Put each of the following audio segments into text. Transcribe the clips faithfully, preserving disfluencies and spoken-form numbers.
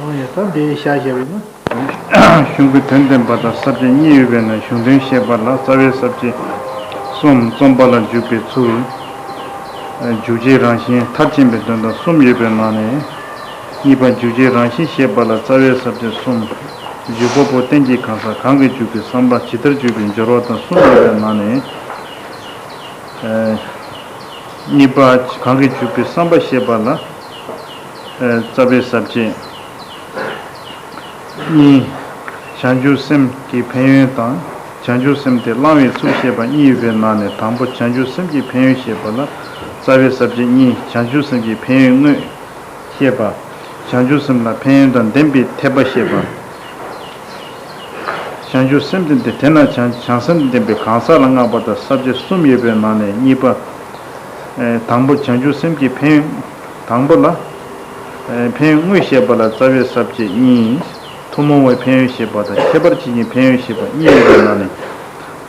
ཡང་ད་འདི་བཞག་བཞག་པས་ན། གཞུང་གི་དོན་བསྟན་པ་དང་ས་བཅད་གཉིས་ཡོད་པས་ན། གཞུང་དོན་བཤད་པ་ལ་རྩ་བའི་ས་བཅད་གསུམ། རྩོམ་པ་ལ་འཇུག་པའི་ཚུལ། འཇུག་བྱེད་རང་བཞིན་མཐར་ཕྱིན་པའི་དོན་དང་གསུམ་ཡོད་པའི་ནང་ནས། གཉིས་པ་འཇུག་བྱེད་རང་བཞིན་བཤད་པ་ལ་རྩ་བའི་ས་བཅད་གསུམ། འཇུག་པ་པོ་རྟེན་གྱི་གང་ཟག་གང་གིས་འཇུག་པའི་བསམ་པ་ཇི་ལྟར་འཇུག་པའི་སྦྱོར་བ་དང་གསུམ་ཡོད་པའི་ནང་ནས། གཉིས་པ་གང་གིས་འཇུག་པའི་བསམ་པ་བཤད་པ་ལ་རྩ་བའི་ས་བཅད་གཉིས། བྱང་ཆུབ་སེམས་ཀྱི་ཕན་ཡོན་དང་། བྱང་ཆུབ་སེམས་དེ་བླང་བའི་ཚུལ་བཤད་པ་གཉིས་ཡོད་པའི་ནང་ནས། དང་པོ་བྱང་ཆུབ་སེམས་ཀྱི་ཕན་ཡོན་བཤད་པ་ལ་རྩ་བའི་ས་བཅད་གཉིས། བྱང་ཆུབ་སེམས་ཀྱི་ཕན་ཡོན་དངོས་བཤད་པ། བྱང་ཆུབ་སེམས་ལ་ཕན་ཡོན་དང་ལྡན་པའི་འཐད་པ་བཤད་པ། བྱང་ཆུབ་སེམས་དེ་དེ་དེ་ན་བྱང་བྱང་སེམས་ལྡན་པའི་གང་ཟག་ལ་བསྔགས་པ་དང་ས་བཅད་གསུམ་ཡོད་པའི་ནང་ནས་གཉིས་པ། ཨེ། དང་པོ་བྱང་ཆུབ་སེམས་ཀྱི་ཕན་ཡོན། དང་པོ་ལ། ཨེ། ཕན་ཡོན་དངོས་བཤད་པ་ལ་རྩ་བའི་ས་བཅད་གཉིས། ཐུན་མོང་བའི་ཕན་ཡོན་བཤད་པ་དང་ཁྱད་པར་བྱེད་ཀྱི་ཕན་ཡོན་བཤད་པ་གཉིས་ཡོད་པའི་ནང་ནས།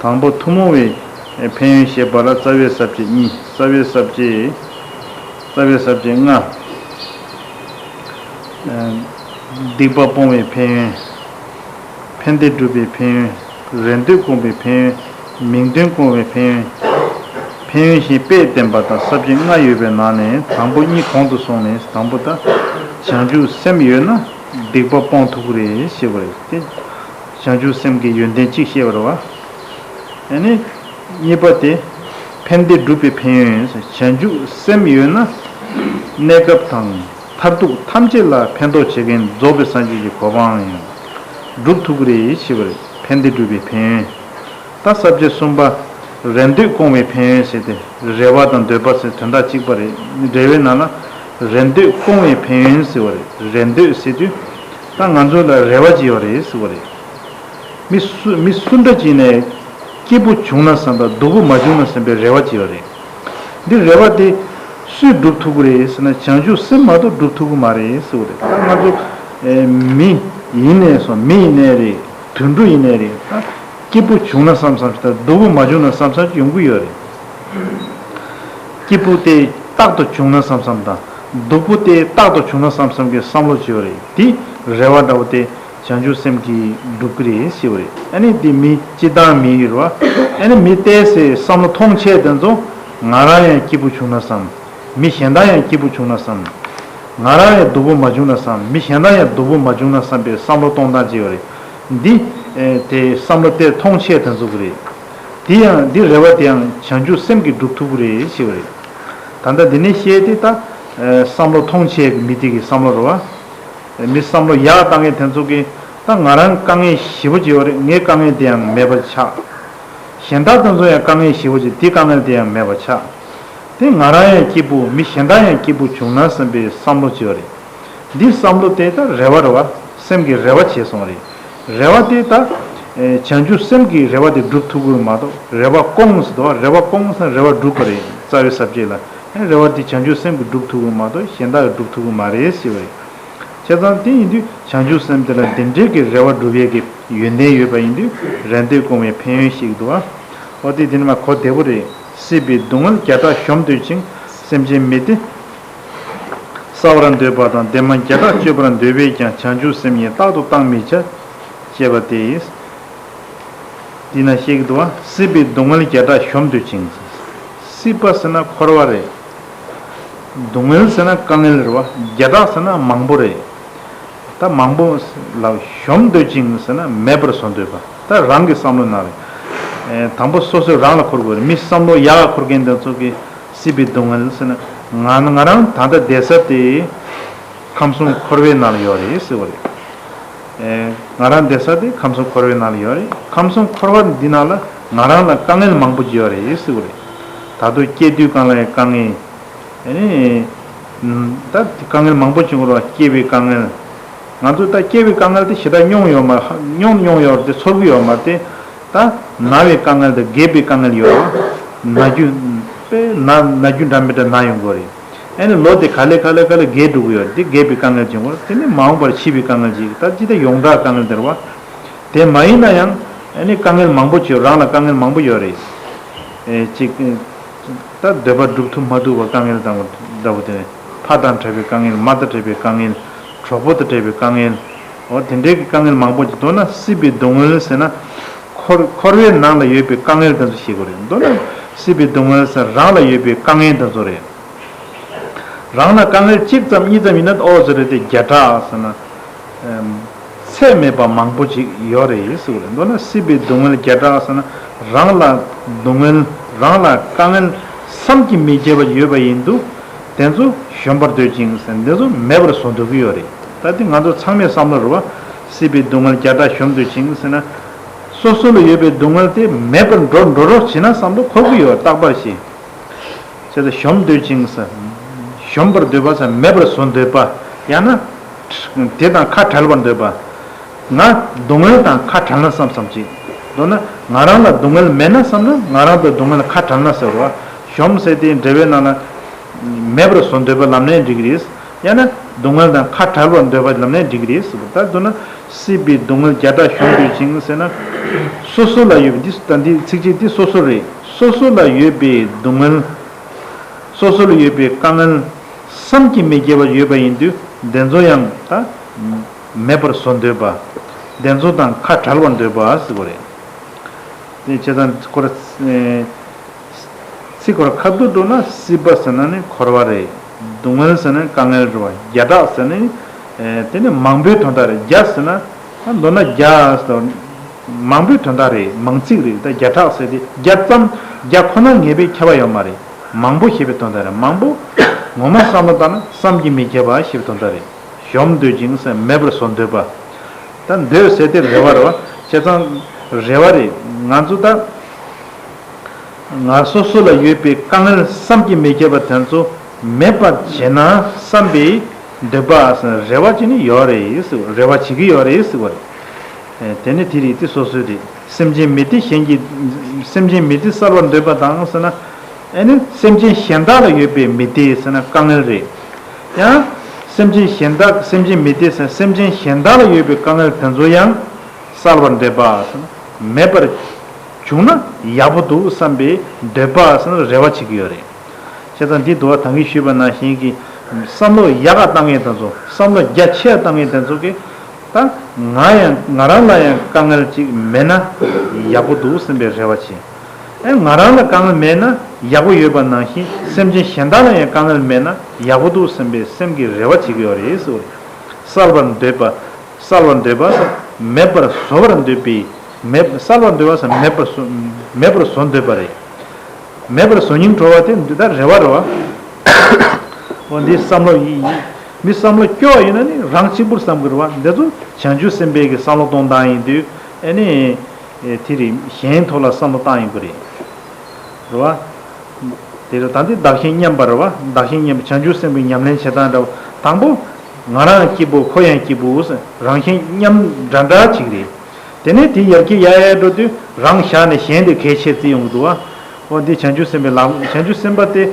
དང་པོ་ཐུན་མོང་བའི་ཕན་ཡོན་བཤད་པ་ལ་རྩ་བའི་ས་བཅད་གཉིས། རྩ་བའི་ས་བཅད། རྩ་བའི་ས་བཅད་ལྔ། ཨེ། སྡིག་པ་སྤོང་བའི་ཕན་ཡོན། ཕན་བདེ་སྒྲུབ་པའི་ཕན་ཡོན། རེ་འདོད་སྐོང་བའི་ཕན་ཡོན། མིང་དོན་སྐོང་བའི་ཕན་ཡོན། ཕན་ཡོན་གཞན་དཔེས་བསྟན་པ་དང་ས་བཅད་ལྔ་ཡོད་པའི་ནང་ནས། དང་པོ་གཉིས་གོང་དུ་སོང་ནས། དང་པོ་ད། བྱང་ཆུབ་སེམས་ཡོད་ན་སྡིག་པ་སྤོང་ཐུབ་ཀྱི་རེད་ཞེས་པ་རེད་དེ། བྱང་ཆུབ་སེམས་ཀྱི་ཡོན་ཏན་གཅིག་བཤད་པ་རེད་བ། ཨ་ནི། གཉིས་པ་དེ། ཕན་བདེ་སྒྲུབ་པའི་ཕན་ཡོན། བྱང་ཆུབ་སེམས་ཡོད་ན། གནས་སྐབས་དང་མཐར་ཐུག་ཐམས་ཅད་ལ་ཕན་ཐོགས་བྱེད་མཁན་རྫོགས་པའི་སངས་རྒྱས་ཀྱི་གོ་འཕང་ཡང་སྒྲུབ་ཐུབ་ཀྱི་རེད་ཞེས་པ་རེད། ཕན་བདེ་སྒྲུབ་པའི་ཕན་ཡོན། ད་ས་བཅད་གསུམ་པ། རེ་འདོད་སྐོང་བའི་ཕན་ཡོན་ཟེར་ཏེ། རེ་བ་དང་འདོད་པ་ཟེར་དོན་དག་གཅིག་པ་རེད། འགྲེལ་པའི་ནང་ལ། རེ་འདོད་སྐོང་བའི་ཕན་ཡོན་ཟེར་བ་རེད། རེ་འདོད་ཟེར་དུས། ད་ང་ཚོ་ལ་རེ་བ་ཅིག་ཡོད་རེད་ཟེར་བ་རེད། མི་སུ་མི་སུ་འདྲ་ཅིག་ནས་སྐྱིད་པོ་བྱུང་ན་བསམ་དང་སྡུག་པོ་མ་བྱུང་ན་བསམ་པའི་རེ་བ་ཅིག་ཡོད་རེད། འདི་རེ་བ་དེ་སུས་སྒྲུབ་ཐུབ་ཀྱི་རེད་ཟེར་ན། བྱང་ཆུབ་སེམས་མ་གཏོགས་སྒྲུབ་ཐུབ་ཀྱི་མ་རེད་ཟེར་བ་རེད། ད་ང་ཚོ་ཨེ། མི་ཡིན་ནས་སོ། མི་ཡིན་ནའི་རེད། དུད་འགྲོ་ཡིན་ནའི་རེད། ད་སྐྱིད་པོ་བྱུང་ན་བསམ་བསམ་ཞིག་དང་སྡུག་པོ་མ་བྱུང་ན་བསམ་བསམ་ཞིག་ཡོང་གི་ཡོད་རེད། སྐྱིད་པོ་དེ་རྟག་ཏུ་བྱུང་ན་བསམ་བསམ་དང་། སྡུག་པོ་དེ་རྟག་ཏུ་བྱུང་ན་བསམ་བསམ་གྱི་བསམ་བློ་ཅིག་ཡོད་རེད། དེ་རེ་བ་འདྲ་བོ་དེ་བྱང་ཆུབ་སེམས་ཀྱིས་སྒྲུབ་ཀྱི་རེད་ཞེས་པ་རེད། ཨ་ནི་དེ་མི་སྤྱིར་བཏང་མི་ཡིན་རེད་བ། ཨ་ནི་མི་ཏོག་ཙམ་བསམ་བློ་ཐོངས་ཆེ་དེ་ཚོ། ང་རང་ཡང་སྐྱིད་པོ་བྱུང་ན་བསམ། མི་གཞན་དག་ཡང་སྐྱིད་པོ་བྱུང་ན་བསམ། ང་རང་ཡང་སྡུག་པོ་མ་བྱུང་ན་བསམ། མི་གཞན་དག་ཡང་སྡུག་པོ་མ་བྱུང་ན་བསམ་པའི་བསམ་བློ་གཏོང་སྟངས་ཅིག་ཡོད་རེད། འདི། ཨེ། དེ་བསམ་བློ་དེ་ཐོངས་ཆེ་དེ་ཚོ་གི་རེད། དེ་ཡང་འདི་རེ་བ་དེ་ཡང་བྱང་ཆུབ་སེམས་ཀྱིས་སྒྲུབ་ཐུབ་ཀྱི་རེད་ཞེས་པ་རེད། ད་ལྟ་འདི་ནས་བཤད་དེ་ད། ཨེ། བསམ་བློ་ཐོངས་ཆེ་གི་མི་དེ་གི་བསམ་བློ་རེད་བ། མི་བསམ་བློ་ཡག་བཏང་མཁན་དེ་ཚོ་གིས་ད་ང་རང་དཀའ་ངལ་ཞེ་པོ་ཅིག་ཡོད་རེད། ངའི་དཀའ་ངལ་དེ་ཡང་མེད་པར་ཆགས། གཞན་དག་དེ་ཚོ་ཡང་དཀའ་ངལ་ཞེ་པོ་ཅིག་དེ་དཀའ་ངལ་དེ་ཡང་མེད་པར་ཆགས། དེ་ང་རང་ཡང་སྐྱིད་པོ། མི་གཞན་དག་ཡང་སྐྱིད་པོ་བྱུང་ན་བསམ་པའི་བསམ་བློ་ཅིག་ཡོད་རེད། འདི་བསམ་བློ་དེ་ད་རེ་བ་རེད་བ། སེམས་ཀྱི་རེ་བ་བྱས་སོང་བ་རེད། རེ་བ་དེ་ད། ཨེ། བྱང་ཆུབ་སེམས་ཀྱིས་རེ་བ་དེ་སྒྲུབ་ཐུབ་ཀྱི་མ་གཏོགས། རེ་བ་སྐོང་ཟེར་དུས་རེ་བ་སྐོང་ཟེར་ན་རེ་བ་སྒྲུབ་པ་རེད། རྩ་བའི་ས་བཅད་ལ། ཨེ། རེ་བ་དེ་བྱང་ཆུབ་སེམས་ཀྱིས་སྒྲུབ་ཐུབ་ཀྱི་མ་གཏོགས་གཞན་དག་གིས་སྒྲུབ་ཐུབ་ཀྱི་མ་རེད་ཟེར་བ་རེད། བྱས་ཙང་དེ་ཡིན་དུས་བྱང་ཆུབ་སེམས་དེ་ལ་འདི་འདྲའི་གི་རེ་བ་སྒྲུབ་ཡས་ཀྱི་ཡོན་ཏན་ཡོད་པ་ཡིན་དུས། རེ་འདོད་སྐོང་བའི་ཕན་ཡོན་ཞིག་འདུག་ཨ། འོ་དེ་དེ་ནི་མ་གོ་བདེ་པོ་རེད། སྲིད་པའི་སྡུག་བསྔལ་བརྒྱ་ཕྲག་གཞོམ་འདོད་ཅིང་། སེམས་ཅན་མི་བདེ་བསལ་བར་འདོད་པ་དང་། བདེ་མ་བརྒྱ་ཕྲག་སྤྱོད་པར་འདོད་པས་ཀྱང་། བྱང་ཆུབ་སེམས་ཉིད་རྟག་ཏུ་བཏང་མི་བྱ། ཅེས་པ་སྟེ། འདི་ན་བཤད་ཀྱི་འདུག་བ། སྲིད་པའི་སྡུག་བསྔལ་བརྒྱ་ཕྲག་གཞོམ་འདོད་ཅིང་། སྲིད་པ་ཟེར་ན་འཁོར་བ་རེད། སྡུག་བསྔལ་ཟེར་ན་དཀའ་ངལ་རེད་བ། བརྒྱ་ཕྲག་ཟེར་ན་མང་པོ་རེད། ད་མང་པོ་ལ་གཞོམ་འདོད་ཅིང་ཟེར་ན་མེད་པར་བཟོ་འདོད་པ། ད་རང་གི་བསམ་བློ་ནང་རེད། ཨེ། དང་པོ་སོ་སོས་རང་ལ་འཁོར་དགོས་རེད། མི་བསམ་བློ་ཡག་འཁོར་མཁན་དེ་ཚོ་གིས་སྲིད་པའི་སྡུག་བསྔལ་ཟེར་ན། ང་ང་རང་ད་ལྟ་བསྡད་ས་དེ་ཁམས་གསུམ་འཁོར་བའི་ནང་ལ་ཡོད་རེད་ཟེར་བ་རེད། ཨེ། ང་རང་བསྡད་ས་དེ་ཁམས་གསུམ་འཁོར་བའི་ནང་ལ་ཡོད་རེད། ཁམས་གསུམ་འཁོར་བ་འདི་ནང་ལ་ང་རང་ལ་དཀའ་ངལ་མང་པོ་ཅིག་ཡོད་རེད་ཟེར་བ་རེད། ད་དུང་སྐྱེ་དུས་གང་ལ་ཡང་དཀའ་ངལ། ཨེ། ད་དཀའ་ངལ་མང་པོ་ཅིག་ཡོད་རེད་བ། སྐྱེ་བའི་དཀའ་ངལ། ང་ཚོ་ད་སྐྱེ་བའི་དཀའ་ངལ་དེ་ཞེ་དྲག་མྱོང་ཡོད་མ། མྱོང་མྱོང་ཡོད་རེད་དེ་ཚོར་གི་ཡོད་མ་རེད་དེ། ད་ན་བའི་དཀའ་ངལ་དང་རྒས་པའི་དཀའ་ངལ་ཡོད་རེད་བ། ན་རྒྱུ། དཔེ་ན་ན་རྒྱུ་འདྲ་མི་འདྲ་ན་ཡོང་གི་རེད། ཨ་ནི་ལོ་དེ་ག་ལེ་ག་ལེ་ག་ལེ་རྒས་འགྲོ་གི་ཡོད་རེད་དེ། རྒས་པའི་དཀའ་ངལ་ཅིག་ཡོང་གི་རེད། དེ་ནི་མ་འོངས་པར་འཆི་བའི་དཀའ་ངལ་ཅིག་ད་ཅི་ད་ཡོངས་གྲགས་དཀའ་ངལ་དེ་རེད་བ། དེ་མ་ཡིན་ན་ཡང་ཨ་ནི་དཀའ་ངལ་མང་པོ་ཅིག་ཡོད། རང་ལ་དཀའ་ངལ་མང་པོ་ཡོད་རེད། ཨེ། ཅིག་ད་འདོད་པ་སྒྲུབ་ཐུབ་མ་ཐུབ་པ་དཀའ་ངལ་དང་འདྲ་པོ་དེ། ཕ་དང་བྲལ་བའི་དཀའ་ངལ། མ་དང་བྲལ་བའི་དཀའ་ངལ། གྲོགས་པོ་དང་འབྲེལ་བའི་དཀའ་ངལ། འོ་དེ་འདྲའི་གི་དཀའ་ངལ་མང་པོ་ཅིག། མདོར་ན་སྲིད་པའི་སྡུག་བསྔལ་ཟེར་ན། འཁོར་འཁོར་བའི་ནང་ལ་ཡོད་པའི་དཀའ་ངལ་དེ་ཚོ་ཤེས་དགོས་རེད། མདོར་ན་སྲིད་པའི་སྡུག་བསྔལ་ཟེར་རང་ལ་ཡོད་པའི་དཀའ་ངལ་དེ་ཚོ་རེད། རང་ལ་དཀའ་ངལ་གཅིག་ཙམ་གཉིས་ཙམ་ཡིན་ན་ཨོ་ཟེར་རེད་དེ་བརྒྱ་ཕྲག་ཟེར་ན། ཚད་མེད་པ་མང་པོ་ཅིག་ཡོད་རེད་ཟེར་བ་རེད། མདོར་ན་སྲིད་པའི་སྡུག་བསྔལ་བརྒྱ་ཕྲག་ཟེར་ན། རང་ལ་སྡུག་བསྔལ་རང་ལ་དཀའ་ངལ་བསམ་གྱིས་མི་ཁྱབ་པ་ཡོད་པ་ཡིན་དུས། དེ་ཚོ་གཞོམ་པར་འདོད་ཅིང་ཟེར་ན་དེ་ཚོ་མེད་པར་བཟོ་འདོད་ཀྱི་ཡོད་རེད། ད་དེ་ང་ཚོ་ཚང་མས་བསམ་བློ་རེད་བ། སྲིད་པའི་སྡུག་བསྔལ་བརྒྱ་ཕྲག་གཞོམ་འདོད་ཅིང་ཟེར་ན། སོ་སོ་ལ་ཡོད་པའི་སྡུག་བསྔལ་དེ་མེད་པར་འགྲོ་འགྲོ་རོགས་བྱེད་ན་བསམ་བློ་འཁོར་གྱི་ཡོད་རྟག་པར་ཞེས། བྱས་ཙང་གཞོམ་འདོད་ཅིང་ཟེར། གཞོམ་པར་འདོད་པ་ཟེར་མེད་པར་བཟོ་འདོད་པ། ཡང་ན། དེ་དང་ཁ་བྲལ་བར་འདོད་པ། ང་སྡུག་བསྔལ་དང་ཁ་བྲལ་ན་བསམ་བསམ་ཅིག། མདོར་ན་ང་རང་ལ་སྡུག་བསྔལ་མེད་ན་བསམ་ན་ང་རང་དང་སྡུག་བསྔལ་ཁ་བྲལ་ན་ཟེར་བ། གཞོམ་ཟེར་དེ་འགྲེལ་པའི་ནང་ལ། མེད་པར་བཟོ་འདོད་པ་ལབ་ནའི་འགྲིག་གི་རེད། ཡང་ན་སྡུག་བསྔལ་དང་ཁ་བྲལ་བར་འདོད་པ་ལབ་ནའི་འགྲིག་གི་རེད་ཟེར་བ། ད་མདོར་ན། སྲིད་པའི་སྡུག་བསྔལ་བརྒྱ་ཕྲག་གཞོམ་འདོད་ཅིང་ཟེར་ན། སོ་སོ་ལ་ཡོད་པའི་འདི་ད་འདི་ཚིགས་བཅད་འདི་སོ་སོ་རེད། སོ་སོ་ལ་ཡོད་པའི་སྡུག་བསྔལ། སོ་སོ་ལ་ཡོད་པའི་དཀའ་ངལ་བསམ་གྱིས་མི་ཁྱབ་པ་ཡོད་པ་ཡིན་དུས་དེ་ཚོ་ཡང་ད་མེད་པར་བཟོ་འདོད་པ། དེ་ཚོ་དང་ཁ་བྲལ་བར་འདོད་པ་ཟེར་བ་རེད། དེ་བྱས་ཙང་ཁོ་ར། ཚིག་ཁོ་ར་ཁ་བསྡུ་འགྲོ་ན་སྲིད་པ་ཟེར་ན་ནི་འཁོར་བ་རེད། སྡུག་བསྔལ་ཟེར་ན་དཀའ་ངལ་རེད་བ། བརྒྱ་ཕྲག་ཟེར་ན་ནི། དེ་ནི་མང་པོའི་དོན་དག་རེད། བརྒྱ་ཟེར་ན། མདོར་ན་བརྒྱ་ཟེར། མང་པོའི་དོན་དག་རེད། མང་ཚིག་རེད། ད་བརྒྱ་ཕྲག་ཟེར་དེ་བརྒྱ་ཙམ། བརྒྱ་ཁོ་ན་ངེས་པའི་ཁྱབ་པ་ཡོད་མ་རེད། མང་པོ་ཞེས་པའི་དོན་དག་རེད། མང་པོ། ངོ་མ་བསམ་བློ་བཏང་ན་བསམ་གྱིས་མི་ཁྱབ་པ་ཞེས་པའི་དོན་དག་རེད། གཞོམ་འདོད་ཅིང་ཟེར་མེད་པར་བཟོ་འདོད་པ། ད་འདོད་ཟེར་དེ་རེ་བ་རེད་བ། བྱས་ཙང་རེ་བ་རེད། ང་ཚོ་ད། ང་སོ་སོ་ལ་ཡོད་པའི་དཀའ་ངལ་བསམ་གྱིས་མི་ཁྱབ་པ་དེ་ཚོ་མེད་པར་བྱེད་ན་བསམ་པའི་འདོད་པ་ཟེར་རེ་བ་བྱེད་ནི་ཡོད་རེད་ཟེར་བ། རེ་བ་བྱེད་ཀྱི་ཡོད་རེད་ཟེར་བ་རེད། དེ་ནི་དེ་རེད། དེ་སོ་སོའི་རེད། སེམས་ཅན་མི་བདེ་གཞན་གྱི། སེམས་ཅན་མི་བདེ་བསལ་བར་འདོད་པ་དང་ཟེར་ན། ཨེ་ནི་སེམས་ཅན་གཞན་དག་ལ་ཡོད་པའི་མི་བདེ་ཟེར་ན་དཀའ་ངལ་རེད། ཡང་། སེམས་ཅན་གཞན་དག་སེམས་ཅན་མི་བདེ་ཟེར་སེམས་ཅན་གཞན་དག་ལ་ཡོད་པའི་དཀའ་ངལ་དེ་ཚོ་ཡང་། བསལ་བར་འདོད་པ་ཟེར་ན། མེད་པར་བྱུང་ན་ཡག་པོ་འདུག་བསམ་པའི་འདོད་པ་ཟེར་ན་རེ་བ་བྱེད་ཀྱི་ཡོད་རེད། བྱས་ཙང་འདི་འདུལ་བ་ད་གིན་ཞུས་པ་ནང་བཞིན་གྱི། བསམ་བློ་ཡག་ག་བཏང་མཁན་དེ་ཚོ། བསམ་བློ་རྒྱ་ཆེ་བ་བཏང་མཁན་དེ་ཚོ་གིས། ད་ང་ཡང་ང་རང་ལ་ཡང་དཀའ་ངལ་ཅིག་མེད་ན་ཡག་པོ་འདུག་བསམ་པའི་རེ་བ་བྱེད། ཨེ་ང་རང་ལ་དཀའ་ངལ་མེད་ན་ཡག་པོ་ཡོད་པ་ནང་བཞིན་སེམས་ཅན་གཞན་དག་ལ་ཡང་དཀའ་ངལ་མེད་ན་ཡག་པོ་འདུག་བསམ་པའི་སེམས་ཀྱི་རེ་བ་བྱེད་ཀྱི་ཡོད་རེད་ཟེར་བ་རེད། བསལ་བར་འདོད་པ། བསལ་བར་འདོད་པ་ཟེར་མེད་པར་བཟོ་བར་འདོད་པའི། མེད་བསལ་བར་འདོད་པ་ཟེར་མེད་པར་བཟོ། མེད་པར་བཟོ་འདོད་པ་རེད། མེད་པར་བཟོ་སྙིང་བྲོ་བ་དེ་འདི་ལྟར་རེ་བ་རེད་བ། འོ་འདི་བསམ་བློ་ཡིན་ཡིན། མི་བསམ་བློ་སྐྱོ་བ་ཡིན་ན་ནི་རང་གཅིག་པུར་བསམ་གི་རེད་བ། འདི་ཚོ་བྱང་ཆུབ་སེམས་དཔའི་གི་བསམ་བློ་གཏོང་སྟངས་ཡིན་དུས་ཨེ་ནི། དེ་རེད། གཞན་ཐོག་ལ་བསམ་བློ་བཏང་ཡོང་གི་རེད། རེད་བ། དེ་རེད། ད་འདི་བདག་གཞན་མཉམ་པ་རེད་བ། བདག་གཞན་མཉམ་པ་བྱང་ཆུབ་སེམས་དཔའི་ཉམས་ལེན་བྱེད་སྟངས་འདྲ་བ། དང་པོ། ང་རང་སྐྱིད་པོ་ཁོ་ཡང་སྐྱིད་པོ་ཟེར་རང་གཞན་མཉམ་འདྲ་འདྲ་ཅིག་རེད། དེ་ནས་དེ་ཡར་རྒྱས་ཡར་ཡར་འགྲོ་དུས་རང་བཞག་ནས་གཞན་དེ་གལ་ཆེ་བརྩི་ཡོང་གི་འདུག་བ། འོ་འདི་བྱང་ཆུབ་སེམས་དཔའི་ལག་བྱང་ཆུབ་སེམས་དཔའ་དེ་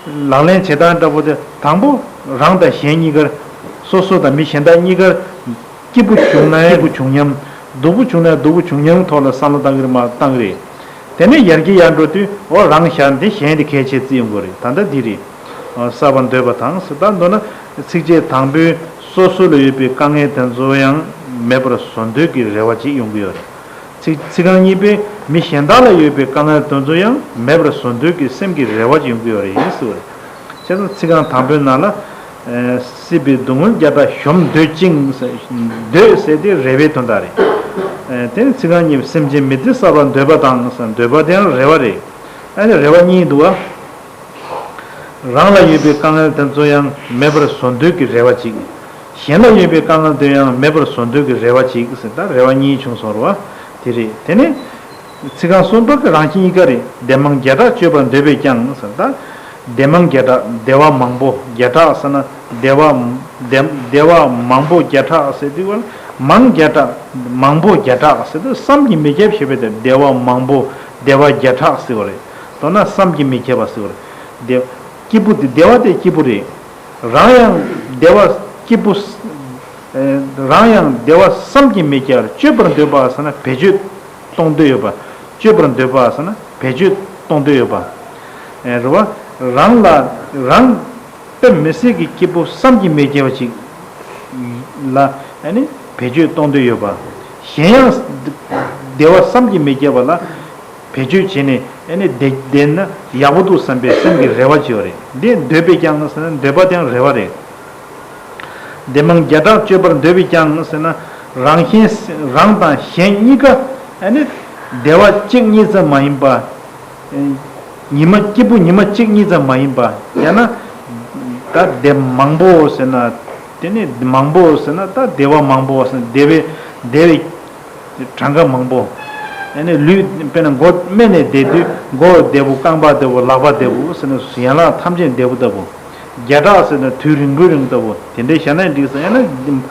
ལག་ལེན་བྱེད་སྟངས་འདྲ་པོ་དེ་དང་པོ་རང་དང་གཞན་གཉིས་ཀར། སོ་སོ་དང་མི་གཞན་དག་གཉིས་ཀར། སྐྱིད་པོ་བྱུང་ན་ཡང་སྐྱིད་པོ་བྱུང་སྙམ། སྡུག་པོ་བྱུང་ན་ཡང་སྡུག་པོ་བྱུང་སྙམ་ཐོག་ལ་བསམ་བློ་བཏང་གི་རེད་མ་བཏང་གི་རེད། དེ་ནས་ཡར་རྒྱས་ཡར་འགྲོ་དུས་འོ་རང་བཞག་འདི་གཞན་དེ་གལ་ཆེ་བརྩི་ཡོང་གི་རེད། ད་ལྟ་འདི་རེད། བསལ་བར་འདོད་པ་དང་ཟེར། ད་མདོར་ན་ཚིགས་བཅད་དང་པོའི་སོ་སོ་ལ་ཡོད་པའི་དཀའ་ངལ་དེ་ཚོ་ཡང་མེད་པར་བཟོ་འདོད་ཀྱི་རེ་བ་ཅིག་ཡོང་གི་ཡོད་རེད། ཚིག་ཚིག་རྐང་གཉིས་པའི་མི་གཞན་དག་ལ་ཡོད་པའི་དཀའ་ངལ་དེ་ཚོ་ཡང་མེད་པར་བཟོ་འདོད་ཀྱི་སེམས་ཀྱི་རེ་བ་ཅིག་ཡོང་གི་ཡོད་རེད་ཟེར་བ་རེད། བྱས་ཙང་ཚིག་རྐང་དང་པོའི་ནང་ལ། སྲིད་པའི་སྡུག་བསྔལ་བརྒྱ་ཕྲག་གཞོམ་འདོད་ཅིང་ཟེར། འདོད་ཟེར་དེ་རེ་བའི་དོན་དག་རེད། དེ་ནས་ཚིག་རྐང་གཉིས་པ་སེམས་ཅན་མི་བདེ་བསལ་བར་འདོད་པ་དང་ཟེར། འདོད་པ་དེ་ཡང་རེ་བ་རེད། ཨ་ནི་རེ་བ་གཉིས་འདུག་བ། རང་ལ་ཡོད་པའི་དཀའ་ངལ་དེ་ཚོ་ཡང་མེད་པར་བཟོ་འདོད་ཀྱི་རེ་བ་གཅིག། གཞན་ལ་ཡོད་པའི་དཀའ་ངལ་དེ་ཡང་མེད་པར་བཟོ་འདོད་ཀྱི་རེ་བ་གཅིག་ཟེར། ད་རེ་བ་གཉིས་བྱུང་སོང་རེད་བ། དེ་རེད། དེ་ནས། ཚིག་རྐང་གསུམ་པ་གི་རང་བཞིན་གཉིས་ཀ་རེད། བདེ་མང་བརྒྱ་ཕྲག་སྤྱོད་པར་འདོད་པས་ཀྱང་ཟེར། ད། བདེ་མང་བརྒྱ་ཕྲག་བདེ་བ་མང་པོ་བརྒྱ་ཕྲག་ཟེར་ན་བདེ་བ། བདེ་བདེ་བ་མང་པོ་བརྒྱ་ཕྲག་ཟེར་དུས་བ་ལ་མང་བརྒྱ་ཕྲག་མང་པོ་བརྒྱ་ཕྲག་ཟེར་དུས་བསམ་གྱིས་མི་ཁྱབ་ཞེས་པའི་དེ་བདེ་བ་མང་པོ་བདེ་བ་བརྒྱ་ཕྲག་ཟེར་བ་རེད། མདོར་ན་བསམ་གྱིས་མི་ཁྱབ་པ་ཟེར་བ་རེད། བདེ། སྐྱིད་པོ་དེ་བདེ་བ་དེ་སྐྱིད་པོ་རེད། རང་ཡང་བདེ་བ་སྐྱིད་པོ། རང་ཡང་བདེ་བ་བསམ་གྱིས་མི་ཁྱབ་པར་སྤྱོད་པར་འདོད་པ་ཟེར་ན་བེད་སྤྱོད་གཏོང་འདོད་ཡོད་པ། སྤྱོད་པར་འདོད་པ་ཟེར་ན་བེད་སྤྱོད་གཏོང་འདོད་ཡོད་པ། རེད་བ། རང་ལ་རང་དཔེ་མི་སྲིད་ཀྱི་སྐྱིད་པོ་བསམ་གྱིས་མི་ཁྱབ་པ་ཅིག་ ལ་ཨ་ནི་བེད་སྤྱོད་གཏོང་འདོད་ཡོད་པ། གཞན་ཡང་བདེ་བ་བསམ་གྱིས་མི་ཁྱབ་པ་ལ་བེད་སྤྱོད་བྱས་ནས་ཨ་ནི་བསྡད་བསྡད་ན་ཡག་པོ་འདུག་བསམ་པའི་སེམས་ཀྱི་རེ་བ་ཅིག་ཡོད་རེད། འདི་འདོད་པས་ཀྱང་ཟེར་ན་འདོད་པ་དེའང་རེ་བ་རེད། བདེ་མང་བརྒྱ་ཕྲག་སྤྱོད་པར་འདོད་པས་ཀྱང་ཟེར་ན། རང་གཞན་རང་དང་གཞན་གཉིས་ཀ་ཨ་ནི་བདེ་བ་གཅིག་གཉིས་ཙམ་མ་ཡིན་པ། ཉི་མ་སྐྱིད་པོ་ཉི་མ་གཅིག་གཉིས་ཙམ་མ་ཡིན་པ། ཡང་ན་ད་བདེ་མང་པོ་ཟེར་ན། དེ་ནི་མང་པོ་ཟེར་ན་ད་བདེ་བ་མང་པོ་ཟེར་ན་བདེ་བའི་བདེ་བའི་གྲངས་ཀ་མང་པོ། ཨ་ནི་ལུས་དཔེར་ན་མགོ་སྨད་ནས་བསྡད་དུས་མགོ་བདེ་པོ། རྐང་པ་བདེ་པོ། ལག་པ་བདེ་པོ་ཟེར་ན་ཡན་ལག་ཐམས་ཅད་བདེ་པོ་ལྟ་བུ། བརྒྱ་ཕྲག་ཟེར་ན་དུས་རིང་པོའི་རིང་ལྟ་བུ། དེ་འདྲའི་བཞག་ན་འགྲིག་ཟེར་ཡང་ན།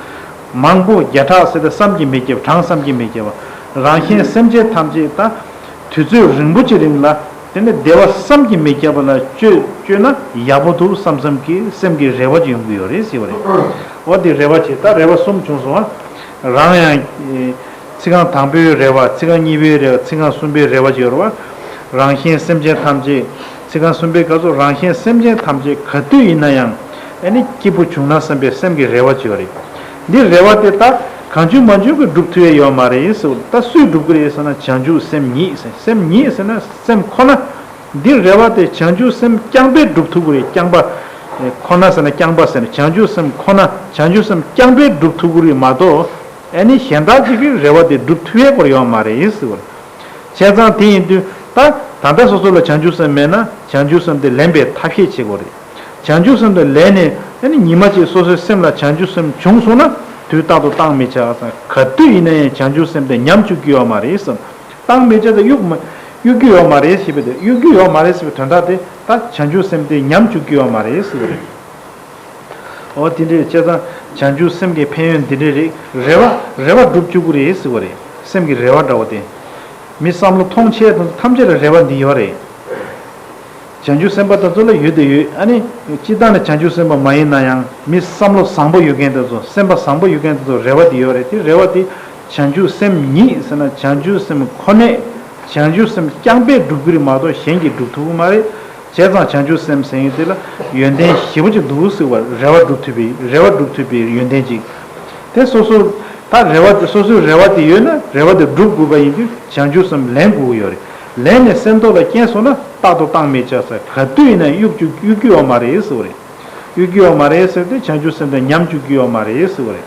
མང་པོ་བརྒྱ་ཕྲག་ཟེར་ཏེ་བསམ་གྱིས་མི་ཁྱབ། གྲངས་བསམ་གྱིས་མི་ཁྱབ་པ། རང་གཞན་སེམས་ཅན་ཐམས་ཅད་ད་དུས་ཚོད་རིང་པོ་ཅིག་རིང་ལ་དེ་ནི་བདེ་བ་བསམ་གྱིས་མི་ཁྱབ་པ་ལ་སྤྱོད་སྤྱོད་ན་ཡག་པོ་འདུག་བསམ་བསམ་གྱི་སེམས་ཀྱི་རེ་བ་ཅིག་ཡོང་གི་ཡོད་རེད་ཟེར་བ་རེད། འོ་དེ་རེ་བ་བྱེད། ད་རེ་བ་གསུམ་བྱུང་སོང་བ། རང་ཡང་། ཚིག་རྐང་དང་པོའི་རེ་བ། ཚིག་རྐང་གཉིས་པའི་རེ་བ། ཚིག་རྐང་གསུམ་པའི་རེ་བ་ཅིག་ཡོད་རེད་བ། རང་གཞན་སེམས་ཅན་ཐམས་ཅད། ཚིག་རྐང་གསུམ་པའི་སྐབས་སུ་རང་གཞན་སེམས་ཅན་ཐམས་ཅད་ག་དུས་ཡིན་ན་ཡང་ཨ་ནི་སྐྱིད་པོ་བྱུང་ན་བསམ་པའི་སེམས་ཀྱི་རེ་བ་ཅིག་ཡོད་རེད། འདི་རེ་བ་དེ་ད་གང་བྱུང་མང་བྱུང་གིས་འགྲུབ་ཐུབ་ཡ་ཡོད་མ་རེད་ཟེར། ད་སུས་འགྲུབ་ཀྱི་རེད་ཟེར་ན་བྱང་ཆུབ་སེམས་ཉིད་ཟེར། སེམས་ཉིད་ཟེར་ན་སེམས་ཁོ་ན། འདི་རེ་བ་དེ་བྱང་ཆུབ་སེམས་རྐྱང་པས་འགྲུབ་ཐུབ་ཀྱི་རེད། རྐྱང་པ། ཁོ་ན་ཟེར་ན་རྐྱང་པ་ཟེར་ན་བྱང་ཆུབ་སེམས་ཁོ་ན། བྱང་ཆུབ་སེམས་རྐྱང་པས་འགྲུབ་ཐུབ་ཀྱི་རེད་མ་གཏོགས། ཨ་ནི་གཞན་དག་ཅིག་གིས་རེ་བ་དེ་འགྲུབ་ཐུབ་ཡས་སྐོར་ཡོད་མ་རེད་ཟེར་བ། བྱས་ཙང་དེ་ཡིན་དུས་ད་ད་ལྟ་སོ་སོ་ལ་བྱང་ཆུབ་སེམས་མེད་ན་བྱང་ཆུབ་སེམས་དེ་ལེན་པའི་ཐབས་ཤེས་བྱེད་དགོས་རེད། བྱང་ཆུབ་སེམས་དེ་ལེན་ནས་ཨ་ནི་ཉི་མ་གཅིག་སོ་སོའི་སེམས་ལ་བྱང་ཆུབ་སེམས་བྱུང་སོང་ན་དུས་རྟག་ཏུ་བཏང་མི་བྱ་ཟེར། ག་དུས་ཡིན་ན་ཡང་བྱང་ཆུབ་སེམས་དེ་ཉམས་བཅུག་རྒྱུ་ཡོད་མ་རེད་ཟེར། བཏང་མི་བྱ་དེ་གཡུག་མ་གཡུག་རྒྱུ་ཡོད་མ་རེད་ཞེས་པ་དེ། གཡུག་རྒྱུ་ཡོད་མ་རེད་ཞེས་པའི་དོན་དག་དེ་ད་བྱང་ཆུབ་སེམས་དེ་ཉམས་བཅུག་རྒྱུ་ཡོད་མ་རེད་ཟེར་བ་རེད། འོ་དེ་འདྲའི་བྱས་ཙང་བྱང་ཆུབ་སེམས་ཀྱི་ཕན་ཡོན་འདི་འདྲ་རེད། རེ་བ་རེ་བ་འགྲུབ་བཅུག་གི་རེད་ཟེར་བ་རེད། སེམས་ཀྱི་རེ་བ་འདྲ་བོ་དེ། མི་བསམ་བློ་ཐོངས་ཆེ་དང་ཐམས་ཅད་ལ་རེ་བ་འདི་ཡོད་རེད། བྱང་ཆུབ་སེམས་དཔའ་དེ་ཚོ་ལ་ཡོད་དེ་ཡོད། ཨ་ནི་སྤྱིར་བཏང་ནས་བྱང་ཆུབ་སེམས་དཔའ་མ་ཡིན་ན་ཡང་མི་བསམ་བློ་བཟང་པོ་ཡོད་མཁན་དེ་ཚོ། སེམས་པ་བཟང་པོ་ཡོད་མཁན་དེ་ཚོ་རེ་བ་འདི་ཡོད་རེད། དེ་རེ་བ་དེ་བྱང་ཆུབ་སེམས་ཉིད་ཟེར་ན་བྱང་ཆུབ་སེམས་ཁོ་ནས། བྱང་ཆུབ་སེམས་རྐྱང་པས་འགྲུབ་ཀྱི་རེད་མ་གཏོགས་གཞན་གྱིས་འགྲུབ་ཐུབ་ཀྱི་མ་རེད། བྱས་ཙང་བྱང་ཆུབ་སེམས་ཟེར་མཁན་དེ་ལ་ཡོན་ཏན་ཞེ་པོ་ཅིག་འདུག་ཟེར་བ། རེ་བ་འགྲུབ་ཐུབ་པའི་རེ་བ་འགྲུབ་ཐུབ་པའི་ཡོན་ཏན་ཅིག་དེ་སོ་སོ་ད་རེ་བ་དེ་སོ་སོའི་རེ་བ་དེ་ཡོད་ན་རེ་བ་དེ་འགྲུབ་དགོས་པ་ཡིན་དུས་བྱང་ཆུབ་སེམས་ལེན་དགོས་ཀྱི་ཡོད་རེད། ལེན་ནས་སེམས་ཐོག་ལ་སྐྱེས་སོང་ན་རྟག་ཏུ་བཏང་མི་བྱ་ཟེར། ག་དུས་ཡིན་ན་གཡུག་རྒྱུ་གཡུག་རྒྱུ་ཡོད་མ་རེད་ཟེར་བ་རེད། གཡུག་རྒྱུ་ཡོད་མ་རེད་ཟེར་ཏེ་བྱང་ཆུབ་སེམས་དེ་ཉམས་བཅུག་རྒྱུ་ཡོད་མ་རེད་ཟེར་བ་རེད།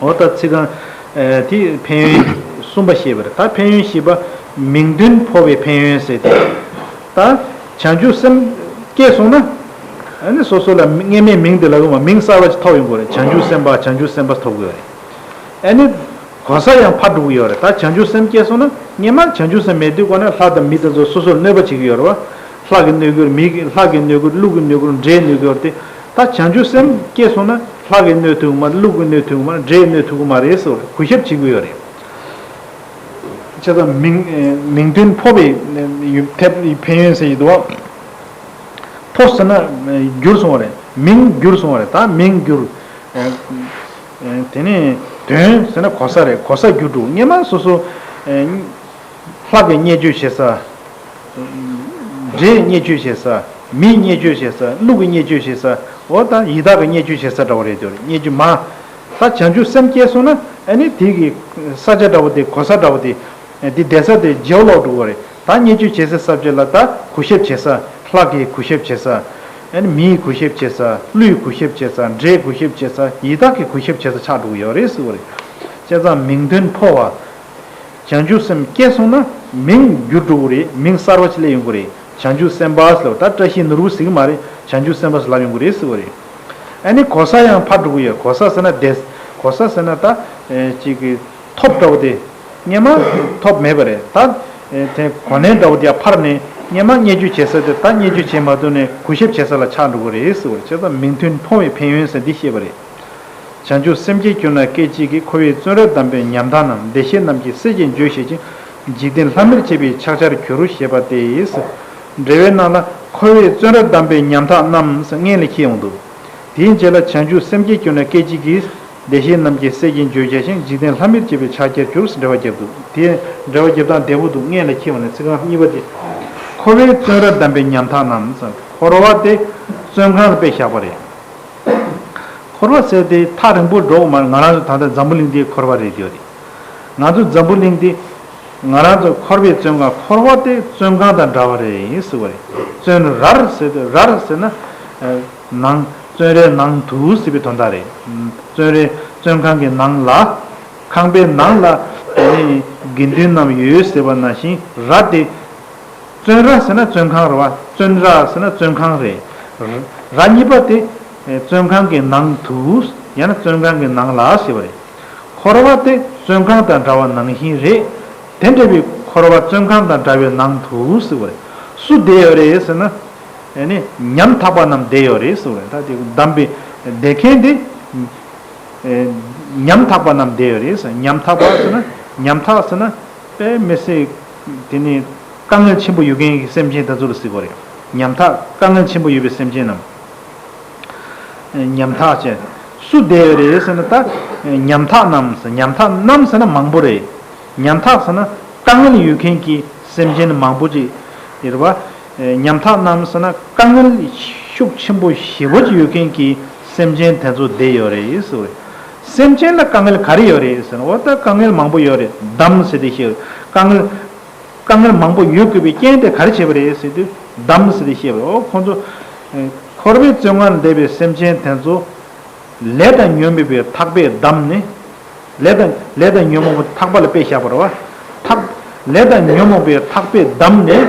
འོ་ད་ཚིག་རྐང་། ཨེ། དེ་ཕན་ཡོན་གསུམ་པ་བཤད་པ་རེད། ད་ཕན་ཡོན་བཞི་པ་མིང་དོན་འཕོ་བའི་ཕན་ཡོན་ཟེར་ཏེ། ད་བྱང་ཆུབ་སེམས་སྐྱེས་སོང་ན། ཨ་ནི་སོ་སོ་ལ་སྔོན་མའི་མིང་དེ་ལ་མིང་གསར་པ་ཅིག་ཐོབ་ཡོང་གི་རེད། བྱང་ཆུབ་སེམས་དཔའ། བྱང་ཆུབ་སེམས་དཔའ་ཐོབ་གི་ཡོད་རེད། ཨ་ནི་གོ་ས་ཡང་འཕར་འགྲོ་གི་ཡོད་རེད། ད་བྱང་ཆུབ་སེམས་སྐྱེས་སོང་ན་སྔོན་མ་བྱང་ཆུབ་སེམས་མེད་དུས་གོ་ན་ལྷ་དང་མི་དེ་ཚོ་སོ་སོར་གནོད་པ་བྱེད་ཀྱི་ཡོད་རེད་བ། ལྷ་གིས་གནོད་ཀྱི་ཡོད་རེད། མི་གིས་ལྷ་གིས་གནོད་ཀྱི་ཡོད་རེད། ཀླུ་གིས་གནོད་ཀྱི་ཡོད་རེད། འདྲེས་གནོད་ཀྱི་ཡོད་རེད་དེ། ད་བྱང་ཆུབ་སེམས་སྐྱེས་སོང་ན་ལྷ་གིས་གནོད་ཐུབ་ཀྱི་མ་རེད། ཀླུ་གིས་གནོད་ཐུབ་ཀྱི་མ་རེད། འདྲེས་གནོད་ཐུབ་ཀྱི་མ་རེད་ཟེར་བ་རེད། གུས་ཞབས་བྱེད་ཀྱི་ཡོད་རེད། བྱས་ཙང་མིང་། མིང་དོན་འཕོ་བའི་ཐེབས་ཕན་ཡོན་ཟེར་གྱི་འདུག་བ། འཕོ་ཟེར་ན་འགྱུར་སོང་བ་རེད། མིང་འགྱུར་སོང་བ་རེད། ད་མིང་འགྱུར། དེ་ནས་དོན་ཟེར་ན་གོ་ས་རེད། གོ་ས་འགྱུར་འགྲོ། སྔོན་མ་སོ་སོ་ལྷ་གིས་བརྙས་བཅོས་བྱེད་ས། འདྲེས་བརྙས་བཅོས་བྱེད་ས། མིས་བརྙས་བཅོས་བྱེད་ས། ཀླུ་གིས་བརྙས་བཅོས་བྱེད་ས། འོ་ད་ཡི་དྭགས་ཀྱིས་བརྙས་བཅོས་བྱེད་ས་འདྲ་བོ་རེད། དེ་བརྙས་བཅོས་མ། ད་བྱང་ཆུབ་སེམས་སྐྱེས་སོང་ན་ཨ་ནི་དེ་གི་ས་ཆ་འདྲ་བོ་དེ། གོ་ས་འདྲ་བོ་དེ། དེ་བསྡད་ས་དེ་བརྗེ་པོ་ལོག་འགྲོ་གི་རེད། ད་བརྙས་བཅོས་བྱེད་སའི་ས་ཆ་ལ་ད་གུས་ཞབས་བྱེད་ས། ལྷ་གིས་གུས་ཞབས་བྱེད་ས། ཨ་ནི་མིས་གུས་ཞབས་བྱེད་ས། ཀླུས་གུས་ཞབས་བྱེད་ས། འདྲེས་གུས་ཞབས་བྱེད་ས། ཡི་དྭགས་ཀྱིས་གུས་ཞབས་བྱེད་ས་ཆགས་འགྲོ་གི་ཡོད་རེད་ཟེར་བ་རེད། བྱས་ཙང་མིང་དོན་འཕོ་བ། བྱང་ཆུབ་སེམས་སྐྱེས་སོང་ན་མིང་འགྱུར་འགྲོ་གི་རེད། མིང་གསར་པ་ཅིག་སླེབས་ཡོང་གི་རེད། བྱང་ཆུབ་སེམས་དཔའ་ཟེར་བ་ད་བཀྲ་ཤིས་ནོར་བུ་ཟེར་གྱི་མ་རེད། བྱང་ཆུབ་སེམས་དཔའ་ཟེར་ལབ་ཡོང་གི་རེད་ཟེར་བ་རེད། ཨ་ནི་གོ་ས་ཡང་འཕར་འགྲོ་གི་ཡོད། གོ་ས་ཟེར་ན་བསྡད། གོ་ས་ཟེར་ན་ད་ཅིག་གི་ཐོབ་འདྲ་བོ་དེ། སྔོན་མ་ཐོབ་མེད་པ་རེད། ད་དེ་གོ་གནས་འདྲ་བོ་དེ་ཡང་འཕར་ནས་སྔོན་མ་བརྙས་བཅོས་བྱེད་ས་དེ་ད་བརྙས་བཅོས་བྱེད་མ་ཐུབ་ནས་གུས་ཞབས་བྱེད་ས་ལ་ཆགས་འགྲོ་གི་རེད་ཟེར་བ་རེད། བྱས་ཙང་མིང་དོན་འཕོ་བའི་ཕན་ཡོན་ཟེར་འདི་བཤད་པ་རེད། བྱང་ཆུབ་སེམས་བསྐྱེད་གྱུར་ན་སྐད་ཅིག་གིས། འཁོར་བའི་བཙོན་རར་བསྡམས་པའི་ཉམ་ཐག་རྣམས། བདེ་གཤེགས་རྣམས་ཀྱི་སྲས་ཀྱིས་མཇུག་བཞེས་ཤིང་། འཇིག་རྟེན་ལྷ་མིར་བཅས་པའི་ཕྱག་རྒྱར་འགྱུར། ཞེས་པ་སྟེ། འགྲེལ་པའི་ནང་ལ་འཁོར་བའི་བཙོན་རར་བསྡམས་པའི་ཉམ་ཐག་རྣམས་སྔོན་ལ་འཁྱེར་ཡོང་འདུག་དེའི་རྗེས་ལ་བྱང་ཆུབ་སེམས་བསྐྱེད་གྱུར་ན་སྐད་ཅིག་གིས། བདེ་གཤེགས་རྣམས་ཀྱི་སྲས་ཀྱིས་མཇུག་བཞེས་ཤིང་། འཇིག་རྟེན་ལྷ་མིར་བཅས་པའི་ཕྱག་རྒྱར་འགྱུར། ཟེར་འགྲེལ་པ་བརྒྱབ་འདུག་དེ་འགྲེལ་པ་རྒྱབ་སྟངས་བདེ་པོ་འདུག་སྔོན་ལ་འཁྱེར་བ་ནས་ཚིག་རྐང་གཉིས་པ་དེ། འཁོར་བའི་བཙོན་རར་བསྡམས་པའི་ཉམ་ཐག་རྣམས། འཁོར་བ་དེ་བཙོན་ཁང་ལ་དཔེ་བཞག་པ་རེད། འཁོར་བ་ཟེར་དེ་ཐག་རིང་པོ་འགྲོ་གི་མ་རེད། ང་རང་ཚོ་ད་ལྟ་འཛམ་བུ་གླིང་འདིའི་འཁོར་བ་རེད་ཡོད་རེད། ང་ཚོ་འཛམ་བུ་གླིང་འདི་ང་རང་ཚོ་འཁོར་བའི་བཙོན་ཁང་། འཁོར་བ་དེ་བཙོན་ཁང་དང་འདྲ་བ་རེད་ཟེར་བ་རེད། བཙོན་རར་ཟེར་དུས་རར་ཟེར་ན་ནང་བཙོན་རའི་ནང་དུ་ཟེར་བའི་དོན་དག་རེད། བཙོན་རའི་བཙོན་ཁང་གི་ནང་ལ། ཁང་པའི་ནང་ལ་དེ་ནི་དགེ་འདུན་རྣམས་ཡོད་ཟེར་བ་ནང་བཞིན་ར་དེ། བཙོན་ར་ཟེར་ན་བཙོན་ཁང་རེད་བ། བཙོན་ར་ཟེར་ན་བཙོན་ཁང་རེད། ར་གཉིས་པ་དེ་བཙོན་ཁང་གི་ནང་དུ། ཡང་ན་བཙོན་ཁང་གི་ནང་ལ་ཟེར་བ་རེད། འཁོར་བ་དེ་བཙོན་ཁང་དང་འདྲ་བ་ནང་བཞིན་རེད། དེ་འདྲ་བའི་འཁོར་བ་བཙོན་ཁང་དང་འདྲ་བའི་ནང་དུ་ཟེར་བ་རེད། སུ་བསྡད་ཡོད་རེད་ཟེར་ན། ཨེ་ནི་ཉམ་ཐག་པ་རྣམས་བསྡད་ཡོད་རེད་ཟེར་བ་རེད། ད་དེ་བསྡམས་པའི་བསྡད་མཁན་དེ། ཨེ། ཉམ་ཐག་པ་རྣམས་བསྡད་ཡོད་རེད་ཟེར། ཉམ་ཐག་པ་ཟེར་ན། ཉམ་ཐག་ཟེར་ན་དཔེ་མི་སྲིད། དེ་ནི་དཀའ་ངལ་ཆེན་པོ་ཡོད་མཁན་གྱི་སེམས་ཅན་དེ་ཚོ་ལ་ཟེར་གྱི་ཡོད་རེད། ཉམ་ཐག་དཀའ་ངལ་ཆེན་པོ་ཡོད་པའི་སེམས་ཅན་རྣམས། ཨེ། ཉམ་ཐག་ཅན། སུ་བསྡད་ཡོད་རེད་ཟེར་ན་ད། ཨེ། ཉམ་ཐག་རྣམས་ཟེར། ཉམ་ཐག་རྣམས་ཟེར་ན་མང་པོ་རེད། ཉམ་ཐག་ཟེར་ན་དཀའ་ངལ་ཡོད་མཁན་གྱི་སེམས་ཅན་མང་པོ་ཅིག་ཡོད་རེད་བ། ཉམ་ཐག་རྣམས་ཟེར་ན་དཀའ་ངལ་ཤུགས་ཆེན་པོ་ཞེ་པོ་ཅིག་ཡོད་མཁན་གྱི་སེམས་ཅན་དེ་ཚོ་བསྡད་ཡོད་རེད་ཟེར་བ་རེད། སེམས་ཅན་ལ་དཀའ་ངལ་ག་རེ་ཡོད་རེད་ཟེར་ན། འོ་ད་དཀའ་ངལ་མང་པོ་ཡོད་རེད། བསྡམས་ཟེར་ཏེ་བཤད། དཀའ་ངལ། དཀའ་ངལ་མང་པོ་ཡོད་དགོས་པའི་རྐྱེན་དེ་ག་རེ་བྱས་པ་རེད་ཟེར་དུས་བསྡམས་ཟེར་ཏེ་བཤད་པ་རེད། འོ་ཁོང་ཚོ། ཨེ། འཁོར་བའི་བཙོན་ཁང་ལ་བསྡད་པའི་སེམས་ཅན་དེ་ཚོ། ལས་དང་ཉོན་མོངས་པའི་ཐག་པས་བསྡམས་ནས། ལས་དང་། ལས་དང་ཉོན་མོངས་པའི་ཐག་པ་ལ་དཔེ་བཞག་པ་རེད་བ། ཐག་ལས་དང་ཉོན་མོངས་པའི་ཐག་པས་བསྡམས་ནས།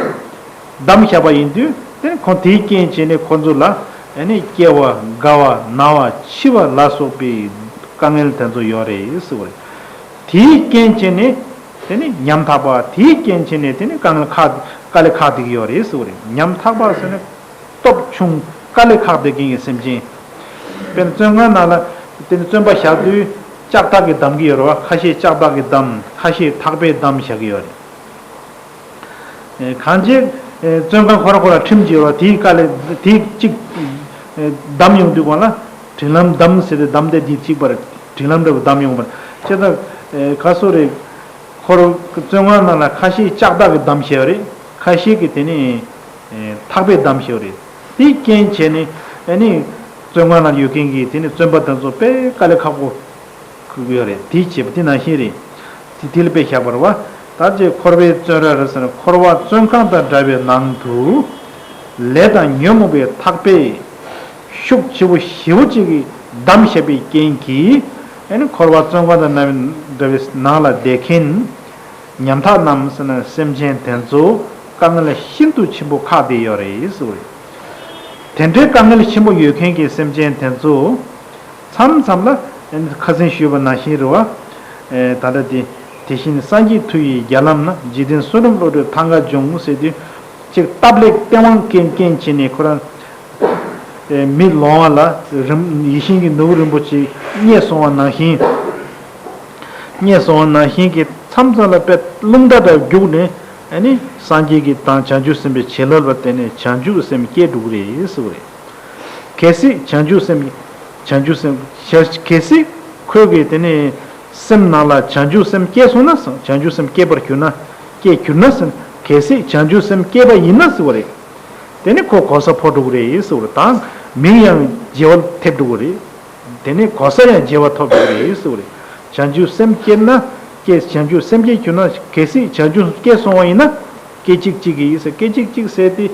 བསྡམས་བཞག་པ་ཡིན་དུས་དེ་ནི་ཁོང་དེའི་རྐྱེན་བྱས་ནས་ཁོང་ཚོ་ལ་ཨ་ནི་སྐྱེ་བ་རྒ་བ་ན་བ་འཆི་བ་ལ་སོགས་པའི་དཀའ་ངལ་དེ་ཚོ་ཡོད་རེད་ཟེར་བ་རེད། དེའི་རྐྱེན་བྱས་ནས་དེ་ནི་ཉམ་ཐག་པ། དེའི་རྐྱེན་བྱས་ནས་དེ་ནི་དཀའ་ངལ་ཁག་དཀའ་ལས་ཁག་བསྡད་ཀྱི་ཡོད་རེད་ཟེར་བ་རེད། ཉམ་ཐག་པ་ཟེར་ན། སྟོབས་ཆུང་། དཀའ་ལས་ཁག་བསྡད་མཁན་གྱི་སེམས་ཅན། དཔེར་ན་བཙོན་ཁང་ནང་ལ་དེ་ནི་བཙོན་པ་བཞག་དུས་ལྕགས་ཐག་གིས་བསྡམ་གྱི་ཡོད་རེད་བ། ཁ་ཤས་ལྕགས་ཐག་གིས་བསྡམ། ཁ་ཤས་ཐག་པས་བསྡམ་བཞག་གི་ཡོད་རེད། ཨེ། གང་ཅི། ཨེ། བཙོན་ཁང་ཁོ་རང་ཁོ་རང་ཁྲིམས་ཀྱི་ཡོད་རེད་བ། དེའི་དཀའ་ལས་དེའི་གཅིག་ཨེ། བསྡམ་ཡོང་དུས་སྒང་ལ་སྒྲིག་ལམ་བསྡམ་ཟེར་ཏེ། བསྡམ་དེ་དེའི་གཅིག་པ་རེད། སྒྲིག་ལམ་འདྲ་བོ་བསྡམ་ཡོང་བ་རེད། བྱས་ཙང་། ཨེ། ག་སོ་རེད། ཁོ་རང་བཙོན་ཁང་ནང་ལ་ཁ་ཤས་ལྕགས་ཐག་གིས་བསྡམས་བཞག་ཡོད་རེད། ཁ་ཤས་ཀྱིས་དེ་ནི་ཐག་པས་བསྡམས་བཞག་ཡོད་རེད། དེའི་རྐྱེན་བྱས་ནས་ཨ་ནི་བཙོན་ཁང་ནང་ཡོད་མཁན་གྱི་དེ་ནི་བཙོན་པ་དེ་ཚོ་དཔེ་དཀའ་ལས་ཁག་པོ་ཡོད་རེད། དེའི་བྱེད་པ་དེ་ནང་བཞིན་རེད། དེ་དེ་ལ་དཔེ་བཞག་པ་རེད་བ། ད་ཅེས་འཁོར་བའི་བཙོན་ར་རེད་ཟེར་ན། འཁོར་བ་བཙོན་ཁང་དང་འདྲ་བའི་ནང་དུ། ལས་དང་ཉོན་མོངས་པའི་ཐག་པས་ཤུགས་ཆེ་པོ་ཞེ་པོ་ཅིག་གིས་བསྡམས་བཞག་པའི་རྐྱེན་གྱིས། ཨ་ནི་འཁོར་བ་བཙོན་ཁང་དང་འདྲ་བའི་ནང་ལ་བསྡད་མཁན་ཉམ་ཐག་རྣམས་ཟེར་ན་སེམས་ཅན་དེ་ཚོ་དཀའ་ངལ་ཤིན་ཏུ་ཆེན་པོ་ཁག་བསྡད་ཡོད་རེད་ཟེར་བ་རེད། དེ་འདྲའི་དཀའ་ངལ་ཆེན་པོ་ཡོད་མཁན་གྱི་སེམས་ཅན་དེ་ཚོ་མཚམས་མཚམས་ལ་ཨ་ནི་ཁ་སང་ཞུས་པ་ནང་བཞིན་རེད་བ། ཨེ། ད་ལྟ་དེ། དེ་བཞིན་སངས་རྒྱས་མཐུ་ཡིས་རྒྱ་ལམ་ན། འཇིག་རྟེན་བསོད་ནམས་བློ་གྲོས་ཐང་ག་འབྱུང་ཟེར་དུས། ཅིག་སྟབས་ལེགས་སྟེས་དབང་རྐྱེན་རྐྱེན་བྱས་ནས་ཁོ་རང་ཨེ། མི་ལོང་བ་ལ་རིན། ཡིད་བཞིན་གྱི་ནོར་བུ་རིན་པོ་ཆེ་རྙེད་སོང་བ་ནང་བཞིན། རྙེད་སོང་བ་ནང་བཞིན་གྱི་མཚམས་མཚམས་ལ་དཔེ་རླུང་རྟ་འདྲ་རྒྱུག་ནས་ཨ་ནི་སངས་རྒྱས་ཀྱི་དང་བྱང་ཆུབ་སེམས་དཔའི་བྱིན་རླབས་ལ་བརྟེན་ནས་བྱང་ཆུབ་སེམས་སྐྱེ་འགྲོ་གི་རེད་ཟེར་བ་རེད། གལ་སྲིད་བྱང་ཆུབ་སེམས། བྱང་ཆུབ་སེམས། གལ་སྲིད་ཁོས་ཀྱི་དེ་ནི་སེམས་ནང་ལ་བྱང་ཆུབ་སེམས་སྐྱེས་སོང་ན། བྱང་ཆུབ་སེམས་སྐྱེས་པར་གྱུར་ན། སྐྱེས་གྱུར་ན་ཟེར། གལ་སྲིད་བྱང་ཆུབ་སེམས་སྐྱེས་པ་ཡིན་ན་ཟེར་བ་རེད། དེ་ནི་ཁོ་གོ་ས་འཕོ་འགྲོ་གི་རེད་ཟེར་བ་རེད། དང་མིང་ཡང་རྒྱལ་བ་ཐེབས་འགྲོ་གི་རེད། དེ་ནི་གོ་ས་ཡང་རྒྱལ་བ་ཐོབ་འགྲོ་གི་རེད་ཟེར་བ་རེད། བྱང་ཆུབ་སེམས་སྐྱེས་ན། སྐྱེས། བྱང་ཆུབ་སེམས་སྐྱེས་གྱུར་ན། གལ་སྲིད་བྱང་ཆུབ་སྐྱེས་སོང་བ་ཡིན་ན། སྐད་ཅིག་གཅིག་གིས་ཟེར། སྐད་ཅིག་གཅིག་ཟེར་ཏེ།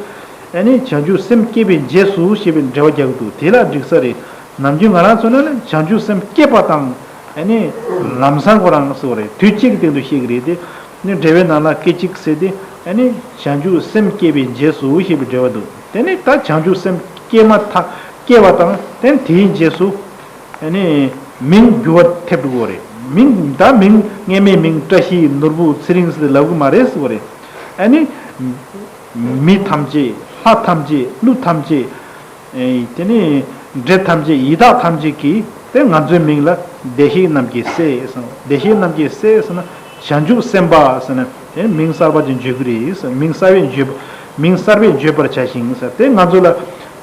ཨ་ནི་བྱང་ཆུབ་སེམས་སྐྱེས་པའི་རྗེས་སུ་ཞེས་པའི་འགྲེལ་བ་རྒྱག་གི་འདུག་དེ་ལ་འགྲིག་ས་རེད། ནམ་རྒྱུན་ང་རང་ཚོ་ནི་བྱང་ཆུབ་སེམས་སྐྱེས་པ་དང་། ཨ་ནི་ལམ་སང་ཁོ་རང་ཟེར་བ་རེད། དུས་གཅིག་གི་སྟེང་དུ་བཤད་ཀྱི་རེད་དེ། ནི་འགྲེལ་བའི་ནང་ལ་སྐད་ཅིག་ཟེར་ཏེ། ཨ་ནི་བྱང་ཆུབ་སེམས་སྐྱེས་པའི་རྗེས་སུ་ཞེས་པའི་འགྲེལ་བ་འདུག་དེ་ནི་ད་བྱང་ཆུབ་སེམས་སྐྱེས་མ་ཐག་སྐྱེས་པ་དང་། དེ་ནི་དེའི་རྗེས་སུ། ཨ་ནི་མིང་འགྱུར་བ་ཐེབས་འགྲོ་གི་རེད། མིང་། ད་མིང་སྔས་མའི་མིང་བཀྲ་ཤིས་ནོར་བུ་ཚེ་རིང་ཟེར་ལབ་གི་མ་རེད་ཟེར་བ་རེད། ཨ་ནི་མི་ཐམས་ཅད། ལྷ་ཐམས་ཅད། ཀླུ་ཐམས་ཅད། ཨེ། དེ་ནི་འདྲེ་ཐམས་ཅད། ཡི་དྭགས་ཐམས་ཅད་ཀྱིས་དེ་ང་ཚོའི་མིང་ལ་བདེ་གཤེགས་རྣམས་ཀྱི་སྲས་ཟེར། བདེ་གཤེགས་རྣམས་ཀྱི་སྲས་ཟེར་ན་བྱང་ཆུབ་སེམས་དཔའ་ཟེར་ན་དེ་མིང་གསར་པ་ཅིག་བརྗོད་ཀྱི་རེད་ཟེར། མིང་གསར་པས་བརྗོད། མིང་གསར་པས་བརྗོད་པར་བྱ་ཞིང་ཟེར། དེ་ང་ཚོ་ལ་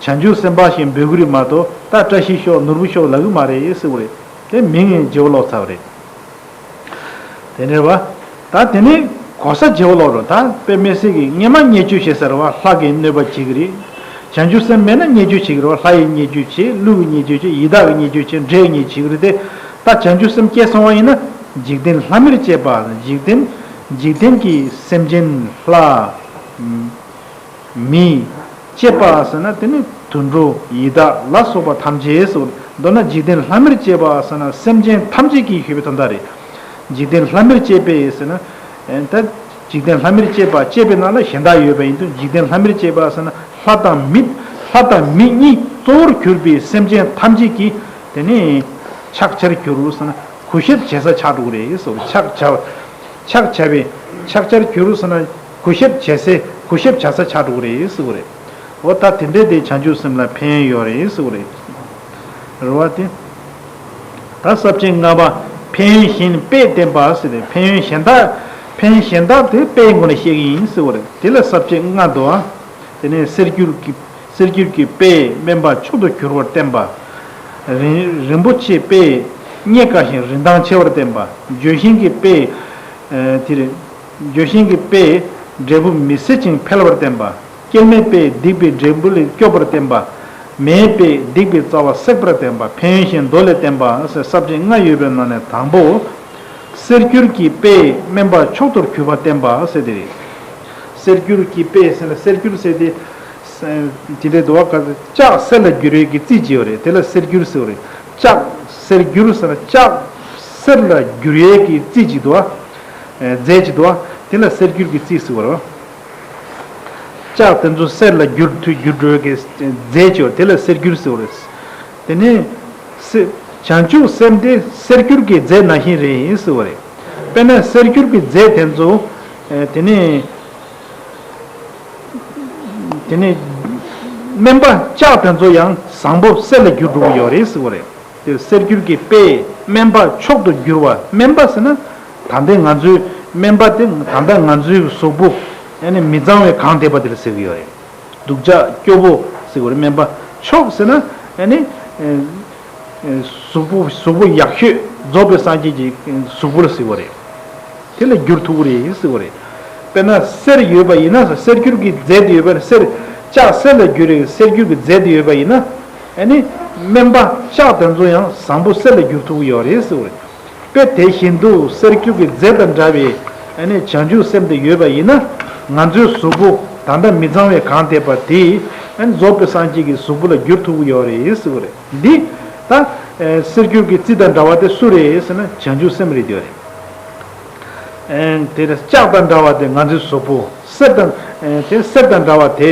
བྱང་ཆུབ་སེམས་དཔའ་ཞེས་འབོད་ཀྱི་རེད་མ་གཏོགས། ད་བཀྲ་ཤིས་ཤོག་ནོར་བུ་ཤོག་ལབ་ཀྱི་མ་རེད་ཟེར་བ་རེད། དེ་མིང་ཡང་བརྗེ་པོ་ལོག་ཚར་བ་རེད། དེ་ནས་བ། ད་དེ་ནས་གོ་ས་བརྗེ་པོ་ལོག་རོ། ད་དཔེ་མི་སྲིད་ཀྱི་སྔས་མ་བརྙས་བཅོས་བྱེད་ས་རེད་བ། ལྷ་གིས་གནོད་པ་བྱེད་ཀྱི་རེད། བྱང་ཆུབ་སེམས་མེད་ན་བརྙས་བཅོས་བྱེད་ཀྱི་རེད་བ། ལྷ་ཡི་བརྙས་བཅོས་བྱེད། ཀླུ་ཡི་བརྙས་བཅོས་བྱེད། ཡི་དྭགས་ཀྱི་བརྙས་བཅོས་བྱེད། འདྲེ་ཡི་བརྙས་བྱེད་ཀྱི་རེད་དེ། ད་བྱང་ཆུབ་སེམས་སྐྱེས་སོང་བ་ཡིན་ན། འཇིག་རྟེན་ལྷ་མིར་བཅས་པ། འཇིག་རྟེན། འཇིག་རྟེན་གྱི་སེམས་ཅན་ལྷ། མི། བཅས་པ་ཟེར་ན་དེ་ནི་དུད་འགྲོ་ཡི་དྭགས་ལ་སོགས་པ་ཐམས་ཅད་སོ། མདོར་ན་འཇིག་རྟེན་ལྷ་མིར་བཅས་པ་ཟེར་ན་སེམས་ཅན་ཐམས་ཅད་ཀྱི་ཞེས་པའི་དོན་དག་རེད། འཇིག་རྟེན་ལྷ་མིར་བཅས་པས་ཟེར་ན། ཨེ་ད། འཇིག་རྟེན་ལྷ་མིར་བཅས་པ། བཅས་པའི་ནང་ལ་གཞན་དག་ཡོད་པ་ཡིན་དུས། འཇིག་རྟེན་ལྷ་མིར་བཅས་པ་ཟེར་ན་ལྷ་དང་མི། ལྷ་དང་མི་གཉིས་གཙོ་བོར་གྱུར་པའི་སེམས་ཅན་ཐམས་ཅད་ཀྱི་དེ་ནི་ཕྱག་བྱར་གྱུར་ཟེར་ན་གུས་ཞབས་བྱེད་ས་ཆགས་འགྲོ་གི་རེད་ཟེར། ཕྱག་བྱ། ཕྱག་བྱ་བའི། ཕྱག་བྱར་གྱུར་ཟེར་ན་གུས་ཞབས་བྱེད་ས། གུས་ཞབས་བྱ་ས་ཆགས་འགྲོ་གི་རེད་ཟེར་གི་རེད། འོ་ད་དེ་འདྲའི་དེ་བྱང་ཆུབ་སེམས་ལ་ཕན་ཡོན་ཡོད་རེད་ཟེར་གི་རེད། རེད་བ་དེ། ད་ས་བཅད་ལྔ་པ། ཕན་ཡོན་གཞན་དཔེས་བསྟན་པ་ཟེར་ཏེ། ཕན་ཡོན་གཞན་དག་ཕན་ཡོན་གཞན་དག་དེ་དཔེའི་སྒོ་ནས་བཤད་ཀྱི་ཡིན་ཟེར་གི་རེད། དེ་ལ་ས་བཅད་ལྔ་འདུག་ཨ། དེ་ནས་གསེར་འགྱུར་གྱི། གསེར་འགྱུར་གྱི་དཔེས་དམན་པ་མཆོག་ཏུ་གྱུར་པར་བསྟན་པ། རིན། རིན་པོ་ཆེའི་དཔེས་རྙེད་དཀའ་ཞིང་རིན་ཐང་ཆེ་བར་བསྟན་པ། ལྗོན་ཤིང་གི་དཔེས། ཨ། དེ་རེད། ལྗོན་ཤིང་གི་དཔེས་འབྲས་བུ་མི་སྲིད་ཅིང་འཕེལ་བར་བསྟན་པ། སྐྱེད་མའི་དཔེས་སྡིག་པའི་འབྲས་བུ་ལས་སྐྱོབ་པར་བསྟན་པ། མེའི་དཔེས་སྡིག་པའི་རྩ་བ་བསྲེག་པར་བསྟན་པ། ཕན་ཡོན་གཞན་མདོ་ལས་བསྟན་པ་ཟེར་ས་བཅད་ལྔ་ཡོད་པའི་ནང་ནས་དང་པོ། གསེར་འགྱུར་གྱི་དཔེས་དམན་པ་མཆོག་ཏུ་གྱུར་པར་བསྟན་པ་ཟེར་དེ་རེད། གསེར་འགྱུར་གྱི་དཔེ་ཟེར་ན། གསེར་འགྱུར་ཟེར་དེ། དེ་འདྲའི་འདུག་བ། ལྕགས་གསེར་ལ་བསྒྱུར་བའི་གི་རྩིས་ཅིག་ཡོད་རེད། དེ་ལ་གསེར་འགྱུར་ཟེར་བ་རེད། ལྕགས་གསེར་འགྱུར་ཟེར་ན་ལྕགས་གསེར་ལ་བསྒྱུར་བའི་གི་རྩིས་ཅིག་འདུག་བ། རྫས་ཅིག་འདུག་བ། དེ་ལ་གསེར་འགྱུར་གྱི་རྩིས་ཟེར་བ་རེད། ལྕགས་དེ་ཚོ་གསེར་ལ་བསྒྱུར་དུ། བསྒྱུར་འགྲོ་བའི་གི་རྫས་ཅིག་ཡོད་རེད། དེ་ལ་གསེར་འགྱུར་ཟེར་བ་རེད། དེ་ནས་གསེར། བྱང་ཆུབ་སེམས་དེ་གསེར་འགྱུར་གྱི་རྫས་ནང་བཞིན་རེད་ཟེར་བ་རེད། དཔེར་ན་གསེར་འགྱུར་གྱི་རྫས་དེ་ཚོ། ཨེ། དེ་ནས། དེ་ནས་དམན་པ་ལྕགས་དེ་ཚོ་ཡང་བཟང་པོ་གསེར་ལ་འགྱུར་འགྲོ་གི་ཡོད་རེད་ཟེར་བ་རེད། དེ་གསེར་འགྱུར་གྱི་དཔེས་དམན་པ་མཆོག་ཏུ་གྱུར་པ། དམན་པ་ཟེར་ན་ད་ལྟའི་ང་ཚོའི་དམན་པ་དེ་ད་ལྟ་ང་ཚོའི་གཟུགས་པོ། ཨ་ནི་མི་གཙང་བས་གང་བསྡད་པ་དེ་ལ་ཟེར་གྱི་ཡོད་རེད། སྡུག་ཅག་སྐྱོ་པོ་ཟེར་བ་རེད། དམན་པ་མཆོག་ཟེར་ན། ཨ་ནི། ཨེ། གཟུགས་པོ། གཟུགས་པོ་ཡག་ཤོས། རྫོགས་པའི་སངས་རྒྱས་ཀྱི་གཟུགས་པོ་ལ་ཟེར་བ་རེད། དེ་ལ་འགྱུར་ཐུབ་ཀྱི་རེད་ཟེར་བ་རེད། དཔེར་ན་གསེར་ཡོད་པ་ཡིན་ན། གསེར་འགྱུར་གྱི་རྫས་དེ་ཡོད་པ་ན། གསེར། ལྕགས་གསེར་ལ་བསྒྱུར་བའི་གསེར་འགྱུར་གྱི་རྫས་དེ་ཡོད་པ་ཡིན་ན། ཨ་ནི་དམན་པ་ལྕགས་དེ་ཚོ་ཡང་བཟང་པོ་གསེར་ལ་འགྱུར་ཐུབ་ཀྱི་ཡོད་རེད་ཟེར་བ་རེད། དཔེ་དེ་བཞིན་དུ་གསེར་འགྱུར་གྱི་རྫས་དང་འདྲ་བའི། ཨ་ནི་བྱང་ཆུབ་སེམས་དེ་ཡོད་པ་ཡིན་ན། ང་ཚོའི་གཟུགས་པོ་ད་ལྟ་མི་གཙང་བས་གང་བསྡད་པ་དེ། ཨ་ནི་རྫོགས་པའི་སངས་རྒྱས་ཀྱི་གཟུགས་པོ་ལ་འགྱུར་ཐུབ་ཀྱི་ཡོད་རེད་ཟེར་བ་རེད། འདི་ད་ཨེ་གསེར་འགྱུར་གྱི་རྩི་དང་འདྲ་བ་དེ་སུ་རེད་ཟེར་ན། བྱང་ཆུབ་སེམས་རེད་འདོད་རེད། ཨེ་དེ་ལ་ལྕགས་དང་འདྲ་བ་དེ་ང་ཚོའི་གཟུགས་པོ། གསེར་དང་། ཨེ་དེ་གསེར་དང་འདྲ་བ་དེ་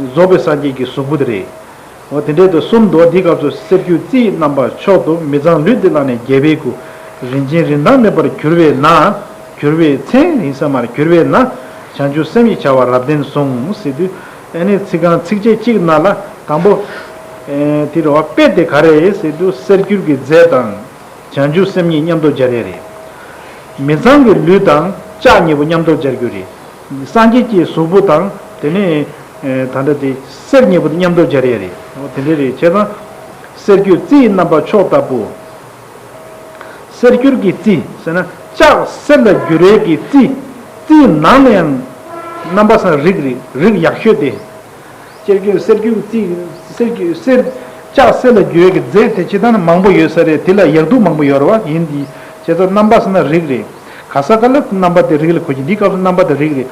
རྫོགས་པའི་སངས་རྒྱས་ཀྱི་གཟུགས་པོ་དེ་རེད། འོ་དེ་འདྲའི་དུ་གསུམ་འདུག། འདིའི་སྐབས་སུ་གསེར་འགྱུར་རྩིས་རྣམ་པ་མཆོག་ཏུ། མི་གཙང་ལུས་འདི་བླངས་ནས་རྒྱལ་བའི་སྐུ། རིན་ཆེན་རིན་ཐང་མེད་པར་གྱུར་པས་ན། གྱུར་པའི་མཚན་རིང་བསྲེལ་མར་གྱུར་པས་ན། བྱང་ཆུབ་སེམས་ཀྱི་བྱ་བ་རབ་བརྟན་གསུངས་ཟེར་དུས། ཨ་ནི་ཚིག་རྐང་ཚིགས་བཅད་གཅིག་ནང་ལ་དང་པོ། ཨེ་དེ་རེད་བ། དཔེ་དེ་ག་རེ་རེད་ཟེར་དུས། གསེར་འགྱུར་གྱི་རྫས་དང་བྱང་ཆུབ་སེམས་གཉིས་མཉམ་དུ་སྦྱར་ཡ་རེད། མི་གཙང་གི་ལུས་དང་ལྕགས་གཉིས་པོ་མཉམ་དུ་སྦྱར་རྒྱུ་རེད། སངས་རྒྱས་ཀྱི་གཟུགས་པོ་དང་། དེ་ནས་ཨེ་ད་ལྟ་དེ་གསེར་གཉིས་པོ་དེ་མཉམ་དུ་སྦྱར་ཡ་རེད། འོ་དེ་འདྲ་རེད། བྱས་ཙང་གསེར་འགྱུར་རྩིས་རྣམ་པ་མཆོག་ལྟ་བུ། གསེར་འགྱུར་གྱི་རྩི་ཟེར་ན་ལྕགས་གསེར་ལ་བསྒྱུར་བའི་གི་རྩི། རྩིའི་ནང་ནས་ཡང་རྣམ་པ་སང་རིགས་རེད། རིགས་ཡག་ཤོས་དེ། གསེར་འགྱུར། གསེར་འགྱུར་རྩི། གསེར་འགྱུར། གསེར། ལྕགས་གསེར་ལ་བསྒྱུར་བའི་གི་རྫས་དེ་སྤྱིར་བཏང་ན་མང་པོ་ཡོད་ས་རེད། དེ་ལ་ཡག་སྡུག་མང་པོ་ཡོད་རེད་བ། ཡིན་དེ་བྱས་ཙང་རྣམ་པ་ཟེར་ན་རིགས་རེད། ག་ས་ག་ལ་རྣམ་པ་དེ་རིགས་ལ་གོ་གི། འདིའི་སྐབས་སུ་རྣམ་པ་དེ་རིགས་རེད།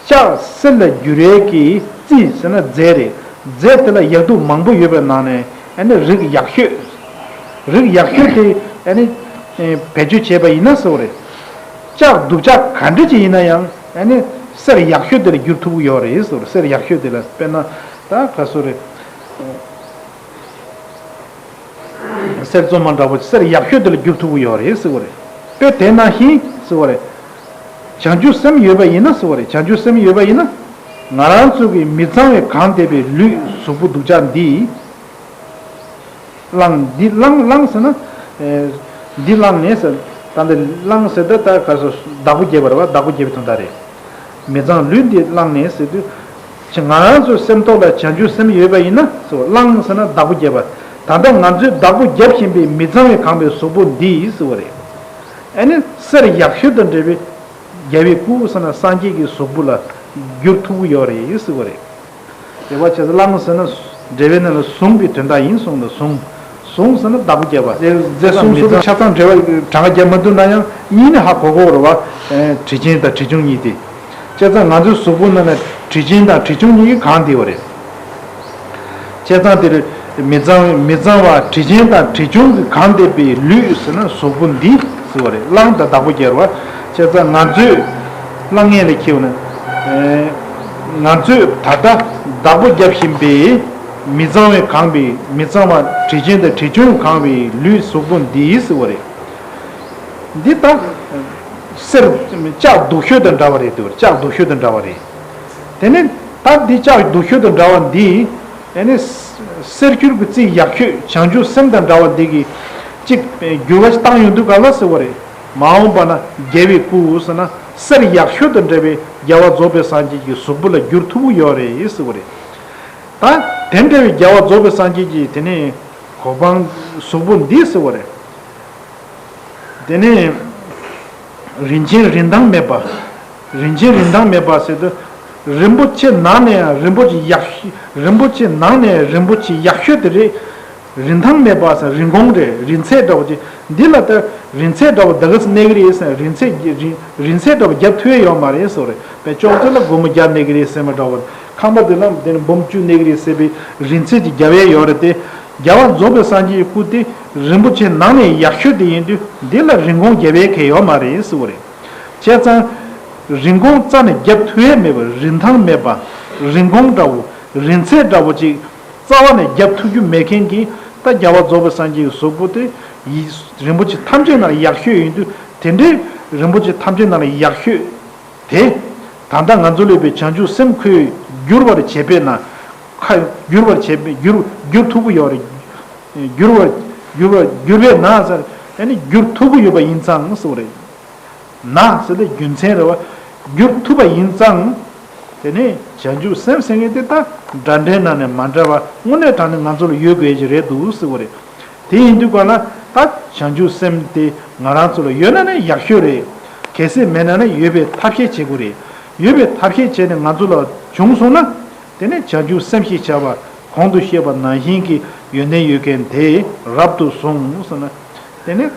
ལྕགས་གསེར་ལ་བསྒྱུར་བའི་གི་རྩི་ཟེར་ན་རྫས་རེད། རྫས་དེ་ལ་ཡག་སྡུག་མང་པོ་ཡོད་པའི་ནང་ནས། ཨ་ནི་རིགས་ཡག་ཤོས། རིགས་ཡག་ཤོས་དེ། ཨ་ནི་ཨེ་བེད་སྤྱོད་བྱས་པ་ཡིན་ན་ཟེར་བ་རེད། ལྕགས་སྡུག་ཅག་ག་འདྲ་ཅིག་ཡིན་ན་ཡང་། ཨ་ནི་གསེར་ཡག་ཤོས་དེ་ལ་བསྒྱུར་ཐུབ་ཀྱི་ཡོད་རེད་ཟེར་བ་རེད། གསེར་ཡག་ཤོས་དེ་ལ། དཔེར་ན་ད་ག་སོ་རེད། གསེར་བཙོ་མ་འདྲ་པོ་གསེར་ཡག་ཤོས་དེ་ལ་བསྒྱུར་ཐུབ་ཀྱི་ཡོད་རེད་ཟེར་བ་རེད། དཔེ་དེ་ནང་བཞིན་ཟེར་བ་རེད། བྱང་ཆུབ་སེམས་ཡོད་པ་ཡིན་ན་ཟེར་བ་རེད། བྱང་ཆུབ་སེམས་ཡོད་པ་ཡིན་ན། ང་རང་ཚོ་གི་མི་གཙང་བས་གང་བསྡད་པའི་ལུས་གཟུགས་པོ་སྡུག་ཅག་འདི་བླངས། འདི་བླངས། བླངས་ཟེར་ན། ཨེ་འདི་བླངས་ནས་ཟེར། ད་འདི་བླངས་ཟེར་ད་ད་ག་སོ་བདག་པོ་རྒྱབ་པ་རེད་བ། བདག་པོ་རྒྱབ་པའི་དོན་དག་རེད། མི་གཙང་ལུས་འདི་བླངས་ནས་ཟེར་དུས། ང་རང་ཚོའི་སེམས་ཐོག་ལ་བྱང་ཆུབ་སེམས་ཡོད་པ་ཡིན་ན་ཟེར། བླངས་ཟེར་ན་བདག་པོ་རྒྱབ་པ། ད་ལྟ་ང་ཚོས་བདག་པོ་རྒྱབ་བཞིན་པའི་མི་གཙང་བས་གང་བའི་གཟུགས་པོ་འདི་ཟེར་བ་རེད། ཨ་ནི་གསེར་ཡག་ཤོས་དང་འདྲ་བའི་རྒྱལ་བའི་སྐུ་ཟེར་ན་སངས་རྒྱས་ཀྱི་གཟུགས་པོ་ལ་བསྒྱུར་ཐུབ་ཀྱི་ཡོད་རེད་ཟེར་བ་རེད། འགྲེལ་པ་བྱས་ཙང་གླང་ཟེར་ན་འགྲེལ་པའི་ནང་ལ་བཟུང་པའི་དོན་དག་ཡིན་གསུངས་ལ། བཟུང་། བཟུང་ཟེར་ན་བདག་པོ་བརྒྱབ་པ། རྫས་བཟུང་ཟེར་དུས་ཆ་ཚང་འགྲེལ་པ་གྲངས་ཀ་བརྒྱབ་མ་འདུག་ན་ཡང་གཉིས་ནི་ཧ་གོ་གོ་རེད་བ། དྲི་ཅན་དང་དྲི་ཆུང་གཉིས་ཏེ། བྱས་ཙང་ང་ཚོའི་གཟུགས་པོ་ནང་ན་དྲི་ཅན་དང་དྲི་ཆུང་གཉིས་ཀྱིས་གང་བསྡད་པ་རེད། བྱས་ཙང་དེར་མི་གཙང་མི་གཙང་བ་དྲི་ཅན་དང་དྲི་ཆུང་གིས་གང་བསྡད་པའི་ལུས་ཟེར་ན་གཟུགས་པོ་འདི་ཟེར་བ་རེད། གླང་དང་བདག་པོ་བརྒྱབ་པ། བྱས་ཙང་ང་ཚོས་གླང་ངན་ལས་ཁྱེར་བ་ན། ང་ཚོས་ད་ལྟ་བདག་པོ་བརྒྱབ་བཞིན་པའི་མི་གཙང་བས་གང་བའི་མི་གཙང་བ་དྲི་ཅན་དང་དྲི་ཆུང་གིས་གང་བའི་ལུས་གཟུགས་པོ་འདི་ཟེར་བ་རེད། འདི་ལྟ། གསེར་ལྕགས་སྡུག་ཤོས་དང་འདྲ་བ་རེད་དེ། ལྕགས་སྡུག་ཤོས་དང་འདྲ་བ་རེད། དེ་ནས་ད་འདི་ལྕགས་སྡུག་ཤོས་དང་འདྲ་བ་འདི། ཨེ་ནི་གསེར་འགྱུར་གྱི་རྩི་ཡག་ཤོས་བྱང་ཆུབ་སེམས་དང་འདྲ་བ་འདི་གི་གཅིག་འགྱུར་བ་ཞིག་བཏང་ཡོང་དུས་ག་ལ་ཟེར་བ་རེད། མ་འོངས་པ་ན་རྒྱལ་བའི་སྐུ་ཟེར་ན་གསེར་ཡག་ཤོས་དང་འདྲ་བའི་རྒྱལ་བ་རྫོགས་པའི་སངས་རྒྱས་ཀྱི་གཟུགས་པོ་ལ་འགྱུར་ཐུབ་ཀྱི་ཡོད་རེད་ཟེར་བ་རེད། ད་དེ་འདྲ་བའི་རྒྱལ་བ་རྫོགས་པའི་སངས་རྒྱས་ཀྱི་དེ་ནས་གོ་འཕང་གཟུགས་པོ་འདི་ཟེར་བ་རེད། དེ་ནས་རིན་ཆེན་རིན་ཐང་མེད་པ། རིན་ཆེན་རིན་ཐང་མེད་པ་ཟེར་དུས། རིན་པོ་ཆེ་ནང་ནས་ཡང་རིན་པོ་ཆེ་ཡག་ཤོས། རིན་པོ་ཆེ་ནང་ནས་རིན་པོ་ཆེ་ཡག་ཤོས་དེ་རེད། རིན་ཐང་མེད་པ་ཟེར་རིན་གོང་རེད། རིན་ཚད་འདྲ་བོ་ཅིག་འདི་ལ་ལྟ། རིན་ཚད་འདྲ་བོ་ད་ག་ཚོད་གནས་ཀྱི་རེད་ཟེར། རིན་ཚད་རིན་རིན་ཚད་འདྲ་བོ་བརྒྱབ་ཐུབ་ཡ་ཡོད་མ་རེད་ཟེར་བ་རེད། དཔེ་ཅོག་ཙེ་ལ་སྒོར་མོ་བརྒྱ་གནས་ཀྱི་རེད་ཟེར་མ་འདྲ་བོ། ཁང་པ་དེ་ལ་དེ་ནི་འབུམ་བཅུ་གནས་ཀྱི་རེད་ཟེར་བའི་རིན་ཚད་ཀྱི་བརྒྱབ་ཡ་ཡོད་རེད་དེ། རྒྱལ་བ་རྫོགས་པའི་སངས་རྒྱས་ཀྱི་སྐུ་དེ་རིན་པོ་ཆེ་ནང་ནས་ཡག་ཤོས་དེ་ཡིན་དུས་འདི་ལ་རིན་གོང་བརྒྱབ་ཡས་གང་ཡང་ཡོད་མ་རེད་ཟེར་བ་རེད། བྱས་ཙང་། རིན་གོང་རྩ་ནས་བརྒྱབ་ཐུབ་ཡས་མེད་པ། རིན་ཐང་མེད་པ། རིན་གོང་འདྲ་བོ། རིན་ཚད་འདྲ་བོ་ཅིག་རྩ་བ་ནས་བརྒྱབ་ཐུབ་རྒྱུ་མེད་མཁན་གྱི་ད་རྒྱལ་བ་རྫོགས་པའི་སངས་རྒྱས་ཀྱི་གཟུགས་པོ་དེ་ཡི་རིན་པོ་ཆེ་ཐམས་ཅད་ནང་ཡག་ཤོས་ཡིན་དུས། དེ་འདྲའི་རིན་པོ་ཆེ་ཐམས་ཅད་ནང་ལ་ཡག་ཤོས་དེ། ད་ལྟ་ང་ཚོ་ལས་པའི་བྱང་ཆུབ་སེམས་ཁོས་བསྒྱུར་བར་བྱེད་པས་ན། ཁ་བསྒྱུར་བར་བྱེད་པས་བསྒྱུར་བསྒྱུར་ཐུབ་ཀྱི་ཡོད་རེད། བསྒྱུར་བར་བསྒྱུར་བར་བསྒྱུར་བས་ན་ཟེར། ཨ་ནི་བསྒྱུར་ཐུབ་ཀྱི་ཡོད་པ་ཡིན་ཙང་ཟེར་བ་རེད། ན་ཟེར་ཏེ་རྒྱུ་མཚན་རེད་བ། བསྒྱུར་ཐུབ་པ་ཡིན་ཙང་། དེ་ནས་བྱང་ཆུབ་སེམས་ཟེར་མཁན་དེ་ད་འདྲ་འདྲའི་ནང་ནས་མ་འདྲ་བ་དངོས་གནས་དྲང་གནས་ང་ཚོ་ལ་ཡོད་དགོས་ཀྱི་རེད་འདུག་ཟེར་བ་རེད། དེ་ཡིན་དུས་ག་ལ་ད་བྱང་ཆུབ་སེམས་དེ་ང་རང་ཚོ་ལ་ཡོད་ན་ནི་ཡག་ཤོས་རེད། གལ་སྲིད་མེད་ན་ནི་ཡོད་པའི་ཐབས་ཤེས་བྱེད་དགོས་རེད། ཡོད་པའི་ཐབས་ཤེས་བྱས་ནས་ང་ཚོ་ལ་བྱུང་སོང་ན། དེ་ནས་བྱང་ཆུབ་སེམས་ཞེས་བྱ་བ་གོང་དུ་བཤད་པ་ནང་བཞིན་གྱི་ཡོན་ཏན་ཡོད་མཁན་དེ་རབ་ཏུ་བཟུང་ཟེར་ན། དེ་ནས།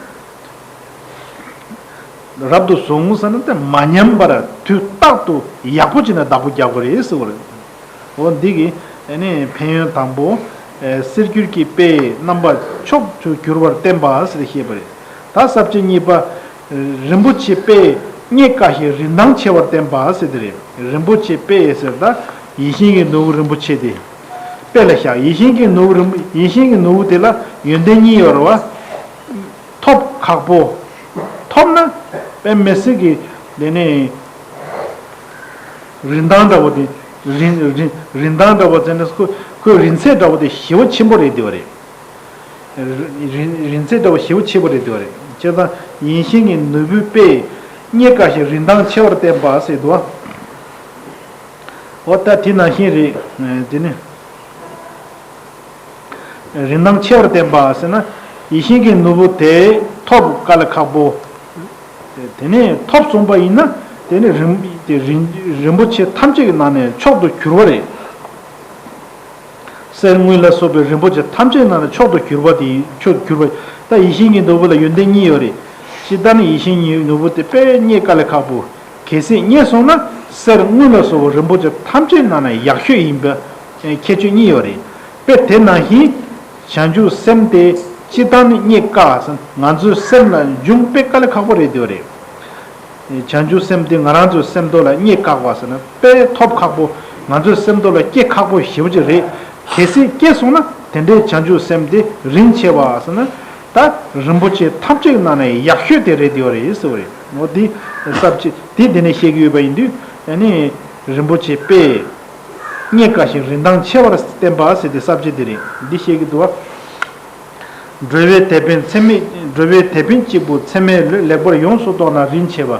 རབ་ཏུ་བཟུང་ཟེར་ན་དེ་མ་ཉམས་པར་དུས་རྟག་ཏུ་ཡག་པོ་བྱས་ནས་བདག་པོ་རྒྱག་དགོས་རེད་ཟེར་བ་རེད། འོ་འདི་གི་ཨ་ནི་ཕན་ཡོན་དང་པོ། ཨེ་གསེར་འགྱུར་གྱི་དཔེས་རྣམ་པ་མཆོག་ཏུ་གྱུར་པར་བསྟན་པ་ཟེར་ཏེ་བཤད་པ་རེད། ད་ས་བཅད་གཉིས་པ། རིན་པོ་ཆེ་དཔེས་རྙེད་དཀའ་ཞིང་རིན་ཐང་ཆེ་བར་བསྟན་པ་ཟེར་དེ་རེད། རིན་པོ་ཆེ་དཔེས་ཟེར་ད་ཡིད་བཞིན་གྱི་ནོར་བུ་རིན་པོ་ཆེ་དེ། དཔེ་ལ་བཞག་ཡིད་བཞིན་གྱི་ནོར་བུ་རིན་པོ་ཡིད་བཞིན་གྱི་ནོར་བུ་དེ་ལ་ཡོན་ཏན་གཉིས་ཡོད་རེད་བ། ཐོབ་ཁག་པོ། ཐོབ་ན་དཔེ་མི་སྲིད་ཀྱི་དེ་ནས་རིན་ཐང་འདྲ་བོ་དེ། རིན་རིན་རིན་ཐང་འདྲ་བོ་ཟེར་ན་ཁོ་ཁོའི་རིན་ཚད་འདྲ་བོ་དེ་ཞེ་པོ་ཆེན་པོ་རེད་འདི་བ་རེད། རིན་རིན་ཚད་འདྲ་བོ་ཞེ་པོ་ཆེན་པོ་རེད་འདི་བ་རེད། བྱས་ཙང་ཡིད་བཞིན་གྱི་ནོར་བུའི་དཔེས་རྙེད་དཀའ་ཞིང་རིན་ཐང་ཆེ་བར་བསྟན་པ་ཟེར་འདུག་བ། འོ་ད་དེ་ནང་བཞིན་རེད། དེ་ནི། རིན་ཐང་ཆེ་བར་བསྟན་པ་ཟེར་ན། ཡིད་བཞིན་གྱི་ནོར་བུ་དེ་ཐོབ་དཀའ་ལས་ཁག་པོ། དེ་ནས་ཐོབ་སོང་པ་ཡིན་ན་དེ་ནི་རིན་དེ་རིན་རིན་པོ་ཆེ་ཐམས་ཅད་ཀྱི་ནང་ནས་མཆོག་ཏུ་གྱུར་པ་རེད། གསེར་དངུལ་ལ་སོགས་པའི་རིན་པོ་ཆེ་ཐམས་ཅད་ནང་ནས་མཆོག་ཏུ་གྱུར་པ་དེ་མཆོག་ཏུ་གྱུར་པ་ད་ཡིད་བཞིན་གྱི་ནོར་བུ་ལ་ཡོན་ཏན་གཉིས་ཡོད་རེད། སྤྱིར་བཏང་ནི་ཡིད་བཞིན་གྱི་ནོར་བུ་དེ་དཔེ་རྙེད་དཀའ་ལས་ཁག་པོ། གལ་སྲིད་རྙེད་སོང་ན་གསེར་དངུལ་ལ་སོགས་པའི་རིན་པོ་ཆེ་ཐམས་ཅད་ནང་ནས་ཡག་ཤོས་ཡིན་པའི་ཁྱད་ཆོས་གཉིས་ཡོད་རེད། དཔེ་དེ་ནང་བཞིན་བྱང་ཆུབ་སེམས་དེ་སྤྱིར་བཏང་ནི་རྙེད་དཀའ་ཟེར་ང་ཚོའི་སེམས་ལ་འབྱུང་དཔེ་དཀའ་ལས་ཁག་པོ་རེད་འདོད་རེད། བྱང་ཆུབ་སེམས་དེ་ང་རང་ཚོའི་སེམས་རྟོག་ལ་རྙེད་དཀའ་བ་ཟེར་ན་དཔེ་ཐོབ་ཁག་པོ། ང་ཚོའི་སེམས་རྟོག་ལ་སྐྱེ་ཁག་པོ་ཞེ་པོ་ཅིག་རེད། གལ་སྲིད་སྐྱེས་སོང་ན་དེ་འདྲའི་བྱང་ཆུབ་སེམས་དེ་རིན་ཆེ་བ་ཟེར་ན། ད་རིན་པོ་ཆེ་ཐམས་ཅད་ནང་ནས་ཡག་ཤོས་དེ་རེད་འདོད་རེད་ཟེར་བ་རེད། འོ་དེ་ས་བཅད་དེ་དེ་ནས་བཤད་ཀྱི་ཡོད་པ་ཡིན་དུས་ཨ་ནི་རིན་པོ་ཆེ་དཔེ་རྙེད་དཀའ་ཞིང་རིན་ཐང་ཆེ་བར་བསྟན་པ་ཟེར་ཏེ་ས་བཅད་དེ་རེད། འདི་བཤད་ཀྱི་འདུག་བ། འགྲོ་བའི་དེད་དཔོན་ཚད་མེད། འགྲོ་བའི་དེད་དཔོན་གཅིག་པུ་ཚད་མེད་ལུས་ལེགས་པར་ཡོངས་སུ་རྟོགས་ན་རིན་ཆེ་བ།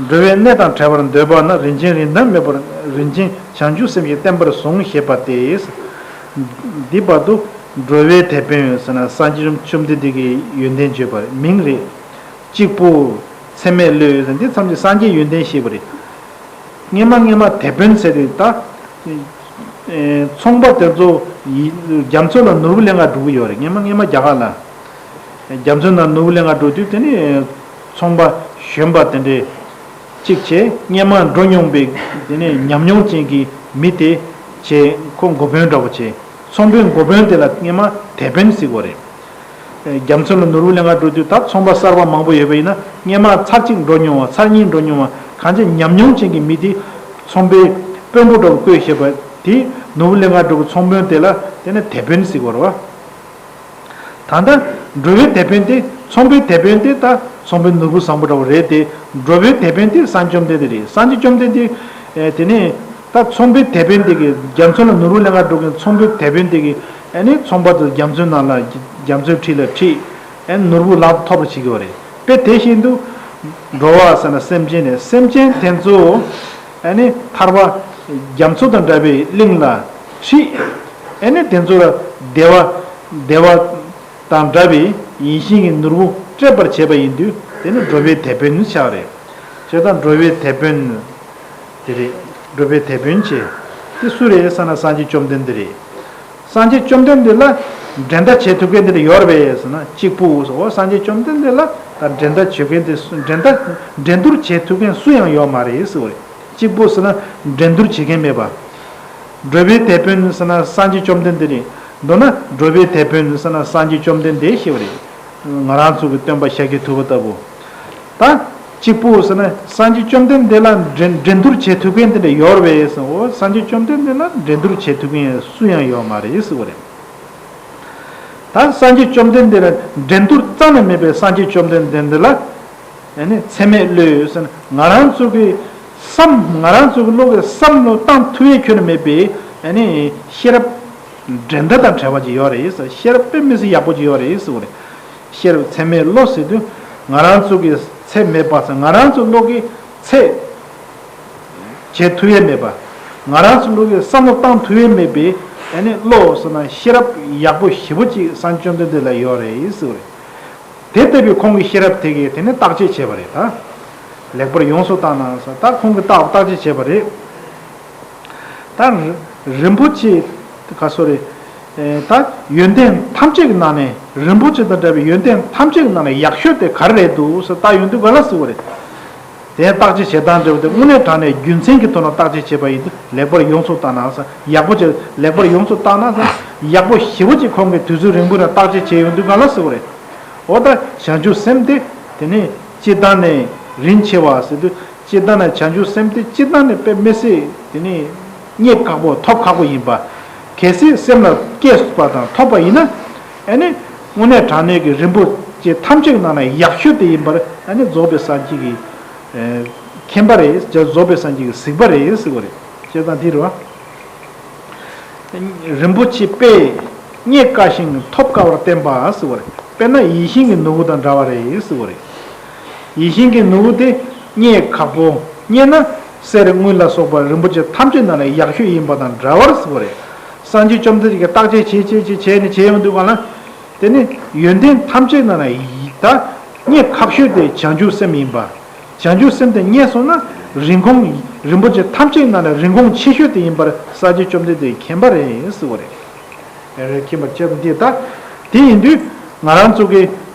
འགྲོ་བའི་གནས་དང་བྲལ་བར་འདོད་པ་ན་རིན་ཆེན་རིན་ཐང་མེད་པར་རིན་ཆེན་བྱང་ཆུབ་སེམས་ཀྱིས་བརྟན་པར་ཟུངས་ཞེས་པ་སྟེ། འདི་བར་དུ་འགྲོ་བའི་དེད་དཔོན་ཟེར་ན་སངས་རྒྱས་བཅོམ་ལྡན་འདས་ཀྱི་ཡོན་ཏན་བརྗོད་པ་མིང་རེད། གཅིག་པུ་ཚད་མེད་ལུས་ཟེར་འདི་ཐམས་ཅད་སངས་རྒྱས་ཡོན་ཏན་ཞེས་པ་རེད། སྔས་མ་སྔས་མ་དེད་དཔོན་ཟེར་དེ་ད། ཚོང་པ་དེ་ཚོ་ཡི་རྒྱ་མཚོ་ལ་ནོར་བུ་ལེན་ག་འགྲོ་གི་ཡོད་རེད། སྔན་མ་སྔན་མ་རྒྱ་གར་ལ་རྒྱ་མཚོ་ནང་ནོར་བུ་ལེན་ག་འགྲོ་དུས་དེ་ནས་ཚོང་པ་གཞོན་པ་དེ་འདྲས་གཅིག་བྱས། སྔན་མ་འགྲོ་མྱོང་པའི་དེ་ནས་ཉམས་མྱོང་ཅན་གྱི་མི་དེ་བྱས། ཁོ་འགོ་དཔོན་འདྲ་བོ་བྱས། ཚོང་དཔོན་འགོ་དཔོན་དེ་ལ་སྔན་མ་དེད་དཔོན་ཟེར་གོ་རེད། རྒྱ་མཚོ་ལ་ནོར་བུ་ལེན་ག་འགྲོ་དུས་ད་ཚོང་པ་གསར་པ་མང་པོ་ཡོད་པ་ཡིན་ན། སྔན་མ་ཚར་གཅིག་འགྲོ་མྱོང་བ། ཚར་གཉིས་འགྲོ་མྱོང་བ། གང་ཅི་ཉམས་མྱོང་ཅན་གྱི་མི་དེ་ཚོང་པའི་དཔོན་པོ་འདྲ་བོ་བསྐོས་བྱས་པ་དེ་ནོར་བུ་ལེན་ག་འགྲོ་གི་ཚོང་དཔོན་དེ་ལ་དེ་ནས་དེད་དཔོན་ཟེར་གོ་རེད་བ། ད་ལྟ་འགྲོ་བའི་དེད་དཔོན་དེ། ཚོང་པའི་དེད་དཔོན་དེ་ད་ཚོང་པའི་ནོར་བུ་བཟང་པོ་འདྲ་བོ་རེད་དེ། འགྲོ་བའི་དེད་དཔོན་དེ་སངས་རྒྱས་བཅོམ་ལྡན་འདས་རེད། སངས་རྒྱས་བཅོམ་ལྡན་འདས་དེ་ནས་ད་ཚོང་པའི་དེད་དཔོན་དེ་གིས་རྒྱ་མཚོ་ལ་ནོར་བུ་ལེན་ག་འགྲོ་མཁན་ཚོང་པའི་དེད་དཔོན་དེ་གིས་ཨ་ནི་ཚོང་པ་དེ་རྒྱ་མཚོའི་ནང་ལ་རྒྱ་མཚོའི་འཁྲིས་ལ་ཁྲིད། ཨ་ནི་ནོར་བུ་ལག་ཏུ་ཐོབ་པར་བྱེད་ཀྱི་ཡོད་རེད། དཔེ་དེ་བཞིན་དུ་འགྲོ་བ་ཟེར་ན་སེམས་ཅན་རེད། སེམས་ཅན་དེ་ཚོ་ཨ་ནི་ཐར་པ་རྒྱ་མཚོ་དང་འདྲ་བའི་གླིང་ལ་ཁྲིད། ཨ་ནི་དེ་ཚོ་ལ་བདེ་བ་བདེ་བ་དང་འདྲ་བའི་ཡིད་བཞིན་གྱི་ནོར་བུ་སྤྲད་པར་བྱེད་པ་ཡིན་དུས་དེ་ནི་འགྲོ་བའི་དེད་དཔོན་ཆགས་རེད། བྱས་ཙང་འགྲོ་བའི་དེད་དཔོན་དེ་རེད། འགྲོ་བའི་དེད་དཔོན་བྱས། དེ་སུ་རེད་ཟེར་ན་སངས་རྒྱས་བཅོམ་ལྡན་འདས་རེད། སངས་རྒྱས་བཅོམ་ལྡན་འདས་ལ་འགྲན་ཟླ་བྱེད་ཐུབ་མཁན་དེ་འདྲ་ཡོད་རེད་པས་ཟེར་ན། གཅིག་པུ་ཟེར། འོ་སངས་རྒྱས་བཅོམ་ལྡན་འདས་ལ་ད་འགྲན་ཟླ་བྱེད་མཁན་དེ་སུ། འགྲན་ཟླ་འགྲན་བསྡུར་བྱེད་ཐུབ་མཁན་སུ་ཡང་ཡོད་མ་རེད་ཟེར་བ་རེད། གཅིག་པུ་ཟེར་ན་འགྲན་བསྡུར་བྱེད་མཁན་མེད་པ། འགྲོ་བའི་དེད་དཔོན་ཟེར་ན་སངས་རྒྱས་བཅོམ་ལྡན་འདས་རེད། མདོར་ན་འགྲོ་བའི་དེད་དཔོན་ཟེར་ན་སངས་རྒྱས་བཅོམ་ལྡན་འདས་ཞེས་པ་རེད། ང་རང་ཚོ་གི་སྟོན་པ་ཤཱཀྱ་ཐུབ་པ་ལྟ་བུ། ད་གཅིག་པུ་ཟེར་ན་སངས་རྒྱས་བཅོམ་ལྡན་འདས་ལ་འགྲན་འགྲན་བསྡུར་བྱེད་ཐུབ་མཁན་དེ་འདྲ་ཡོད་རེད་པས་ཟེར། འོ་སངས་རྒྱས་བཅོམ་ལྡན་འདས་ལ་འགྲན་བསྡུར་བྱེད་ཐུབ་མཁན་སུ་ཡང་ཡོད་མ་རེད་ཟེར་བ་རེད། ད་སངས་རྒྱས་བཅོམ་ལྡན་འདས་ལ་འགྲན་བསྡུར་རྩ་ནས་མེད་པའི་སངས་རྒྱས་བཅོམ་ལྡན་འདས་འདི་ལ་ཨ་ནི་ཚད་མེད་བློས་ཟེར་ན། ང་རང་ཚོ་གི་བསམ། ང་རང་ཚོ་གི་བློ་གི་བསམ་བློ་བཏང་ཐུབ་ཡས་ཁྱོན་ནས་མེད་པའི་ཨ་ནི་ཤེས་རབ་འགྲན་ཟླ་དང་བྲལ་བ་ཅིག་ཡོད་རེད་ཟེར། ཤེས་རབ་དཔེ་མི་སྲིད་ཡག་པོ་ཅིག་ཡོད་རེད་ཟེར་བ་རེད། ཤེས་རབ་ཚད་མེད་བློ་ཟེར་དུས་ང་རང་ཚོ་གི་ཚད་མེད་པ་ཟེར། ང་རང་ཚོ་བློ་གི་ཚད་བྱེད་ཐུབ་ཡས་མེད་པ། ང་རང་ཚོ་བློ་གི་བསམ་བློ་བཏང་ཐུབ་ཡས་མེད་པའི་ཨ་ནི་བློ་ཟེར་ན་ཤེས་རབ་ཡག་པོ་ཞེ་པོ་ཅིག་སངས་རྒྱས་བཅོམ་ལྡན་འདས་ལ་ཡོད་རེད་ཟེར་བ་རེད། དེ་ལྟ་བུའི་ཁོང་གི་ཤེས་རབ་དེ་གིས་དེ་ནི་བརྟག་དཔྱད་བྱས་པ་རེད། ད་ལེགས་པར་ཡོངས་སུ་བརྟགས་ན་ཟེར། ད་ཁོང་གིས་བརྟག་བརྟག་དཔྱད་བྱས་པ་རེད། ད་རིན་པོ་ཆེ་ག་སོ་རེད། ད་ཡོན་ཏན་ཐམས་ཅད་ཀྱི་ནང་ནས། རིན་པོ་ཆེ་དང་འདྲ་བའི་ཡོན་ཏན་ཐམས་ཅད་ཀྱི་ནང་ནས་ཡག་ཤོས་དེ་ག་རེ་རེད་འདུག་ཟེར་བརྟགས་ཡོང་དུས་ག་ལ་ཟེར་བ་རེད། དེ་བརྟག་དཔྱད་བྱེད་སྟངས་འདྲ་བོ་དེ་དངོས་གནས་དྲང་གནས་རྒྱུ་མཚན་གྱི་ཐོག་ནས་བརྟག་དཔྱད་བྱས་པ་ཡིན་དུས་ལེགས་པར་ཡོངས་སུ་བརྟགས་ན་ཟེར། ཡག་པོ་བྱས། ལེགས་པར་ཡོངས་སུ་བརྟགས་ན་ཟེར། ཡག་པོ་ཞེ་པོ་ཅིག་ཁོང་གིས་དུས་ཚོད་རིང་པོ་ནས་བརྟག་དཔྱད་བྱས་ཡོང་དུས་ག་ལ་ཟེར་བ་རེད། འོ་ད་བྱང་ཆུབ་སེམས་དེ་དེ་ནས་སྤྱིར་བཏང་ནས་རིན་ཆེ་བ་ཟེར་དུས། སྤྱིར་བཏང་ནས་བྱང་ཆུབ་སེམས་དེ་སྤྱིར་བཏང་ནས་དཔེ་མི་སྲིད་དེ་ནས་རྙེད་ཁག་པོ། ཐོབ་ཁག་པོ་ཡིན་པ། གལ་སྲིད་སེམས་ལ་སྐྱེས་པ་དང་ཐོབ་པ་ཡིན་ན། ཨ་ནི་དངོས་གནས་དྲང་གནས་ཀྱི་རིན་པོ་ཆེ་ཐམས་ཅད་ཀྱི་ནང་ནས་ཡག་ཤོས་དེ་ཡིན་པར་ཨ་ནི་རྫོགས་པའི་སངས་རྒྱས་ཀྱིས་མཁྱེན་པ་རེད། རྫོགས་པའི་སངས་རྒྱས་ཀྱིས་གཟིགས་པ་རེད་ཟེར་བ་རེད། བྱས་ཙང་དེ་རེད་བ། རིན་པོ་ཆེ་དཔེ་རྙེད་དཀའ་ཞིང་ཐོབ་དཀའ་བར་བསྟན་པ་ཟེར་བ་རེད། དཔེར་ན་ཡིད་བཞིན་གྱི་ནོར་བུ་དང་འདྲ་བ་རེད་ཟེར་བ་རེད། ཡིད་བཞིན་གྱི་ནོར་བུ་དེ་རྙེད་ཁག་པོ། རྙེད་ན་གསེར་དངུལ་ལ་སོགས་པ་རིན་པོ་ཆེ་ཐམས་ཅད་ནང་ནས་ཡག་ཤོས་ཡིན་པ་དང་འདྲ་བར་ཟེར་བ་རེད། སངས་རྒྱས་བཅོམ་ལྡན་འདས་ཀྱིས་བརྟག་དཔྱད་བྱས་བྱས་བྱས་བྱས་ནས་བྱས་ཡོང་དུས་གང་ལ། དེ་ནི་ཡོན་ཏན་ཐམས་ཅད་ནང་ནས་ད་རྙེད་ཁག་ཤོས་དེ་བྱང་ཆུབ་སེམས་ཡིན་པ། བྱང་ཆུབ་སེམས་དེ་རྙེད་སོང་ན་རིན་གོང་། རིན་པོ་ཆེ་ཐམས་ཅད་ནང་ནས་རིན་གོང་ཆེ་ཤོས་དེ་ཡིན་པར་སངས་རྒྱས་བཅོམ་ལྡན་འདས་ཀྱིས་མཁྱེན་པ་རེད་ཟེར་བ་རེད། ཨེ་རེད། མཁྱེན་པར་བྱེད་པ་འདི་ལྟ། དེ་ཡིན་དུས་ང་རང་ཚོ་གིས་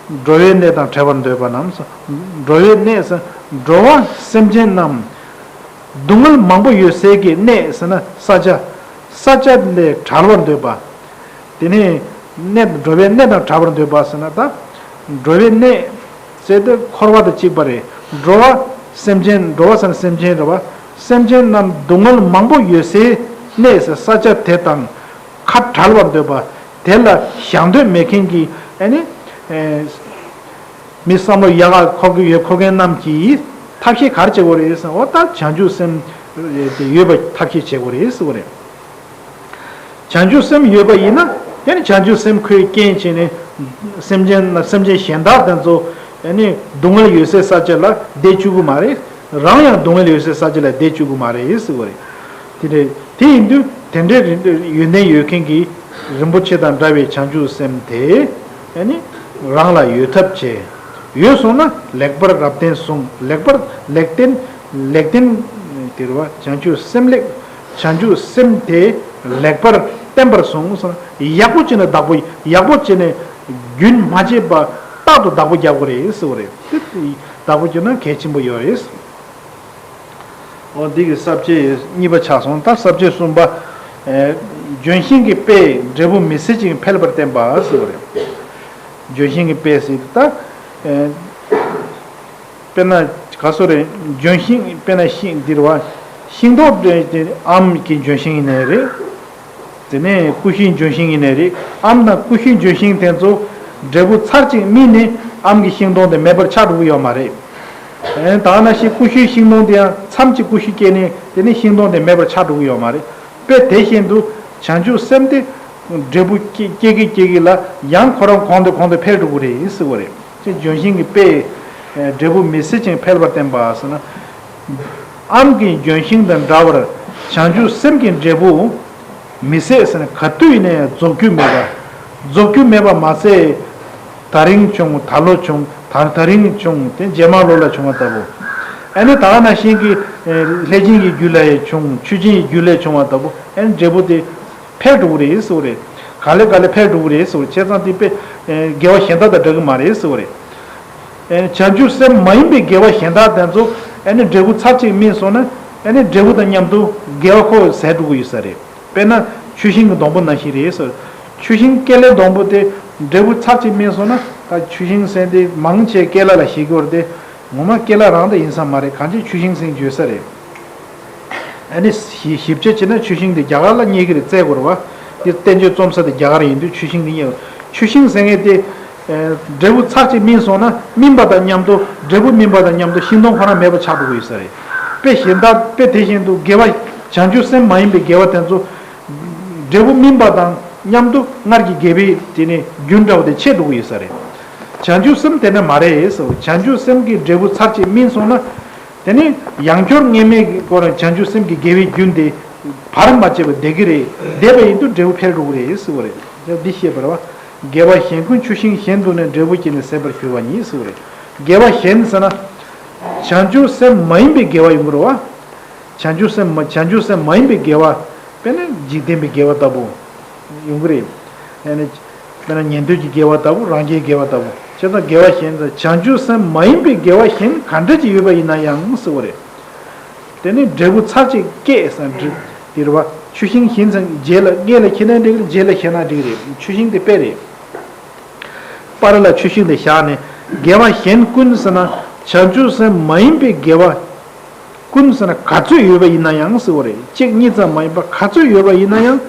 འགྲོ་བའི་གནས་དང་བྲལ་བར་འདོད་པ་རྣམས། འགྲོ་བའི་གནས་ཟེར། འགྲོ་བ་སེམས་ཅན་རྣམས། སྡུག་བསྔལ་མང་པོ་ཡོད་སའི་གི་གནས་ཟེར་ན་ས་ཆ། ས་ཆ་ལས་བྲལ་བར་འདོད་པ། དེ་ནས་གནས། འགྲོ་བའི་གནས་དང་བྲལ་བར་འདོད་པ་ཟེར་ན། ད་འགྲོ་བའི་གནས་ཟེར་དུས་འཁོར་བ་དང་གཅིག་པ་རེད། འགྲོ་བ་སེམས་ཅན། འགྲོ་བ་ཟེར་ན་སེམས་ཅན་རེད་བ། སེམས་ཅན་རྣམས་སྡུག་བསྔལ་མང་པོ་ཡོད་སའི་གནས་ཟེར། ས་ཆ་དེ་དང་ཁ་བྲལ་བར་འདོད་པ། དེ་ལ་བཞག་འདོད་མེད་མཁན་གྱི་ཨ་ནི་ཨེ་མི་བསམ་བློ་ཡག་ག་འཁོར་གྱི་ཡོད། འཁོར་མཁན་རྣམས་ཀྱིས་ཐབས་ཤེས་ག་རེ་བྱེད་དགོས་རེད་ཟེར་ན། འོ་ད་བྱང་ཆུབ་སེམས་དེ་ཡོད་པ་ཐབས་ཤེས་བྱེད་དགོས་རེད་ཟེར་བ་རེད། བྱང་ཆུབ་སེམས་ཡོད་པ་ཡིན་ན། དེ་ནི་བྱང་ཆུབ་སེམས་ཁོས་རྐྱེན་བྱས་ནས་སེམས་ཅན། སེམས་ཅན་གཞན་དག་དེ་ཚོ་ཨ་ནི་སྡུག་བསྔལ་ཡོད་སའི་ས་ཆ་ལ་བསྡད་བཅུག་གི་མ་རེད། རང་ཡང་སྡུག་བསྔལ་ཡོད་སའི་ས་ཆ་ལ་བསྡད་བཅུག་གི་མ་རེད་ཟེར་བ་རེད། དེ་འདྲ། དེ་ཡིན་དུས་དེ་འདྲའི་རིན། ཡོན་ཏན་ཡོད་མཁན་གྱི་རིན་པོ་ཆེ་དང་འདྲ་བའི་བྱང་ཆུབ་སེམས་དེ་ཨ་ནི་རང་ལ་ཡོད་ཐབས་བྱས། ཡོད་སོང་ན་ལེགས་པར་རབ་བརྟན་བཟུང་། ལེགས་པར་ལེགས་བརྟན། ལེགས་བརྟན་དེ་རེད་བ། བྱང་ཆུབ་སེམས་ལེགས། བྱང་ཆུབ་སེམས་དེ་ ལེགས་པར་བརྟན་པར་བཟུང་ཟེར་ན། ཡག་པོ་བྱས་ནས་བདག་པོ། ཡག་པོ་བྱས་ནས་རྒྱུན་མ་ཆད་པ་རྟག་ཏུ་བདག་པོ་རྒྱག་དགོས་རེད་ཟེར་བ་རེད། དེ་བདག་པོ་རྒྱག་ན་གལ་ཆེན་པོ་ཡོད་རེད། འོ་འདི་གི་ས་བཅད་གཉིས་པ་ཆགས་སོང་། ད་ས་བཅད་གསུམ་པ། ཨེ། ལྗོན་ཤིང་གི་དཔེས་འབྲས་བུ་མི་ཟད་ཅིང་འཕེལ་བར་བསྟན་པ་ཟེར་བ་རེད། ལྗོན་ཤིང་གི་དཔེ་ཟེར་དུས་ད། ཨེ། དཔེར་ན་ག་སོ་རེད། ལྗོན་ཤིང་དཔེར་ན་ཤིང་འདི་རེད་བ། ཤིང་སྡོང་དེ་དེ་ཨམ་གྱི་ལྗོན་ཤིང་ཡིན་ནའི་རེད། དེ་ནས་ཀུ་ཤུའི་ལྗོན་ཤིང་ཡིན་ནའི་རེད། ཨམ་དང་ཀུ་ཤུའི་ལྗོན་ཤིང་དེ་ཚོ་འབྲས་བུ་ཚར་གཅིག་སྨིན་ནས་ཨམ་གྱི་ཤིང་སྡོང་དེ་མེད་པར་ཆགས་འགྲོ་གི་ཡོད་མ་རེད། ཨེ། ད་ནང་བཞིན་ཀུ་ཤུའི་ཤིང་སྡོང་དེ་ཡང་མཚམས་གཅིག་ཀུ་ཤུ་སྐྱེས་ནས་དེ་ནས་ཤིང་སྡོང་དེ་མེད་པར་ཆགས་འགྲོ་གི་ཡོད་མ་རེད། དཔེ་དེ་བཞིན་དུ་བྱང་ཆུབ་སེམས་དེ་འབྲས་བུ་སྐྱེ་སྐྱེ་གི་སྐྱེ་གི་ལ་ཡང་ཁོ་རང་གོང་དུ་གོང་དུ་འཕེལ་འགྲོ་གི་རེད་ཟེར་བ་རེད། ཅེས་ལྗོན་ཤིང་གི་དཔེས་འབྲས་བུ་མི་ཟད་ཅིང་འཕེལ་བར་བསྟན་པ་ཟེར་ན། ཨམ་གྱི་ལྗོན་ཤིང་དང་འདྲ་བར་བྱང་ཆུབ་སེམས་ཀྱི་འབྲས་བུ་མི་ཟད་ཟེར་ན་ག་དུས་ཡིན་ན་ཡང་རྫོགས་རྒྱུ་མེད་པ། རྫོགས་རྒྱུ་མེད་པ་མ་ཟད། ད་རིང་བྱུང་། ད་ལོ་བྱུང་། ད་ད་རིང་བྱུང་། དེ་རྗེས་མ་ལོ་ལ་བྱུང་བ་ལྟ་བུ། ཨ་ནི་ད་ག་ནང་བཞིན་གྱི་ལྷས་བྱིན་གྱི་རྒྱུད་ལས་བྱུང་། མཆོད་སྦྱིན་གྱི་རྒྱུད་ལས་བྱུང་བ་ལྟ་བུ། ཨ་ནི་འབྲས་བུ་དེ་འཕེལ་འགྲོ་གི་རེད་ཟེར་བ་རེད། ག་ལེ་ག་ལེ་འཕེལ་འགྲོ་གི་རེད་ཟེར་བ་རེད། བྱས་ཙང་དེ་དཔེ་དགེ་བ་གཞན་དག་དང་འདྲ་གི་མ་རེད་ཟེར་བ་རེད། ཨ་ནི་བྱང་ཆུབ་སེམས་མ་ཡིན་པའི་དགེ་བ་གཞན་དག་དེ་ཚོ་ཨ་ནི་འབྲས་བུ་ཚར་གཅིག་སྨིན་སོང་ན། ཨ་ནི་འབྲས་བུ་དང་མཉམ་དུ་དགེ་བ་ཁོ་ཟད་འགྲོ་གི་ཡོད་ས་རེད། དཔེར་ན་ཆུ་ཤིང་གི་སྡོང་པོ་ནང་བཞིན་རེད་ཟེར། ཆུ་ཤིང་ཀེ་ལའི་སྡོང་པོ་དེ་འབྲས་བུ་ཚར་གཅིག་སྨིན་སོང་ན། ད་ཆུ་ཤིང་ཟེར་དེ་མང་ཆེ་ཀེ་ལ་ལ་བཞེད་ཀྱི་ཡོད་རེད་དེ། ངོ་མ་ཀེ་ལ་རང་དང་ཡིན་ས་མ་རེད། གང་ཅི་ཆུ་ཤིང་ཟེར་བརྗོད་ས་རེད། ཨ་ནི་ཞིབ་ཞིབ་དཔྱད་བྱས་ན་ཆུ་ཤིང་དེ་རྒྱ་གར་ལ་རྙེད་ཀྱི་རེད། བཙལ་དགོས་རེད་བ། དེ་བསྟན་བཅོས་རྩོམ་ས་དེ་རྒྱ་གར་ཡིན་དུས་ཆུ་ཤིང་དེ་རྙེད། ཆུ་ཤིང་ཟེར་མཁན་དེ། ཨེ། འབྲས་བུ་ཚར་གཅིག་སྨིན་སོང་ན་སྨིན་པ་དང་མཉམ་དུ། འབྲས་བུ་སྨིན་པ་དང་མཉམ་དུ་ཤིང་སྡོང་ཁོ་རང་མེད་པར་ཆགས་འགྲོ་གི་ཡོད་ས་རེད། དཔེ་གཞན་དག་དཔེ་དེ་བཞིན་དུ་དགེ་བ། བྱང་ཆུབ་སེམས་མ་ཡིན་པའི་དགེ་བ་དེ་ཚོ། འབྲས་བུ་སྨིན་པ་དང་མཉམ་དུ་སྔར་གྱི་དགེ་བའི་དེ་ནི་རྒྱུན་འདྲ་བོ་དེ་ཆད་འགྲོ་གི་ཡོད་ས་རེད། བྱང་ཆུབ་སེམས་དེ་འདྲ་མ་རེད་ཟེར། བྱང་ཆུབ་སེམས་ཀྱི་འབྲས་བུ་ཚར་གཅིག་སྨིན་སོང་ན། དེ་ནི་ཡང་འཁྱོར་ངེས་མེད་ཀྱི་སྐོར་བྱང་ཆུབ་སེམས་ཀྱི་དགེ་བའི་རྒྱུན་དེ་བར་མ་ཆད་པར་བསྡད་ཀྱི་རེད། བསྡད་པ་ཡིན་དུས་འབྲས་བུ་འཕེལ་འགྲོ་གི་རེད་ཟེར་བ་རེད། འདི་བཤད་པ་རེད་བ། དགེ་བ་གཞན་ཀུན་ཆུ་ཤིང་གཞན་དུ་ནི། འབྲས་བུ་སྐྱེས་ནས་ཟད་པར་གྱུར་པ་ཉིད་ཟེར་བ་རེད། དགེ་བ་གཞན་ཟེར་ན། བྱང་ཆུབ་སེམས་མ་ཡིན་པའི་དགེ་བ་ཡོང་གི་རེད་བ། བྱང་ཆུབ་སེམས་མ། བྱང་ཆུབ་སེམས་མ་ཡིན་པའི་དགེ་བ། དཔེར་ན་འཇིག་རྟེན་པའི་དགེ་བ་ལྟ་བུ་ཡོང་གི་རེད། ཨ་ནི་དཔེར་ན་ཉན་ཐོས་ཀྱི་དགེ་བ་ལྟ་བུ། རང་རྒྱལ་དགེ་བ་ལྟ་བུ། བྱས་ཙང་དགེ་བ་གཞན་ཟེར། བྱང་ཆུབ་སེམས་མ་ཡིན་པའི་དགེ་བ་གཞན་ག་འདྲ་ཅིག་ཡོད་པ་ཡིན་ན་ཡང་ཟེར་བ་རེད། དེ་ནི་འབྲས་བུ་ཚར་གཅིག་སྐྱེས་ཟེར་འབྲས་དེ་རེད་བ། ཆུ་ཤིང་གཞན་ཟེར། རྗེས་ལ་སྔོན་ལ་ཁྱེར་ན་འགྲིག་རེད། རྗེས་ལ་ཁྱེར་ན་འགྲིག་རེད། ཆུ་ཤིང་དེ་དཔེ་རེད། པར་ལ་ཆུ་ཤིང་དེ་བཞག་ནས། དགེ་བ་གཞན་ཀུན་ཟེར་ན། བྱང་ཆུབ་སེམས་མ་ཡིན་པའི་དགེ་བ་ཀུན་ཟེར་ན་ག་ཚོད་ཡོད་པ་ཡིན་ན་ཡང་ཟེར་བ་རེད། གཅིག་གཉིས་ཙམ་མ་ཡིན་པ་ག་ཚོད་ཡོད་པ་ཡིན་ན་ཡང་།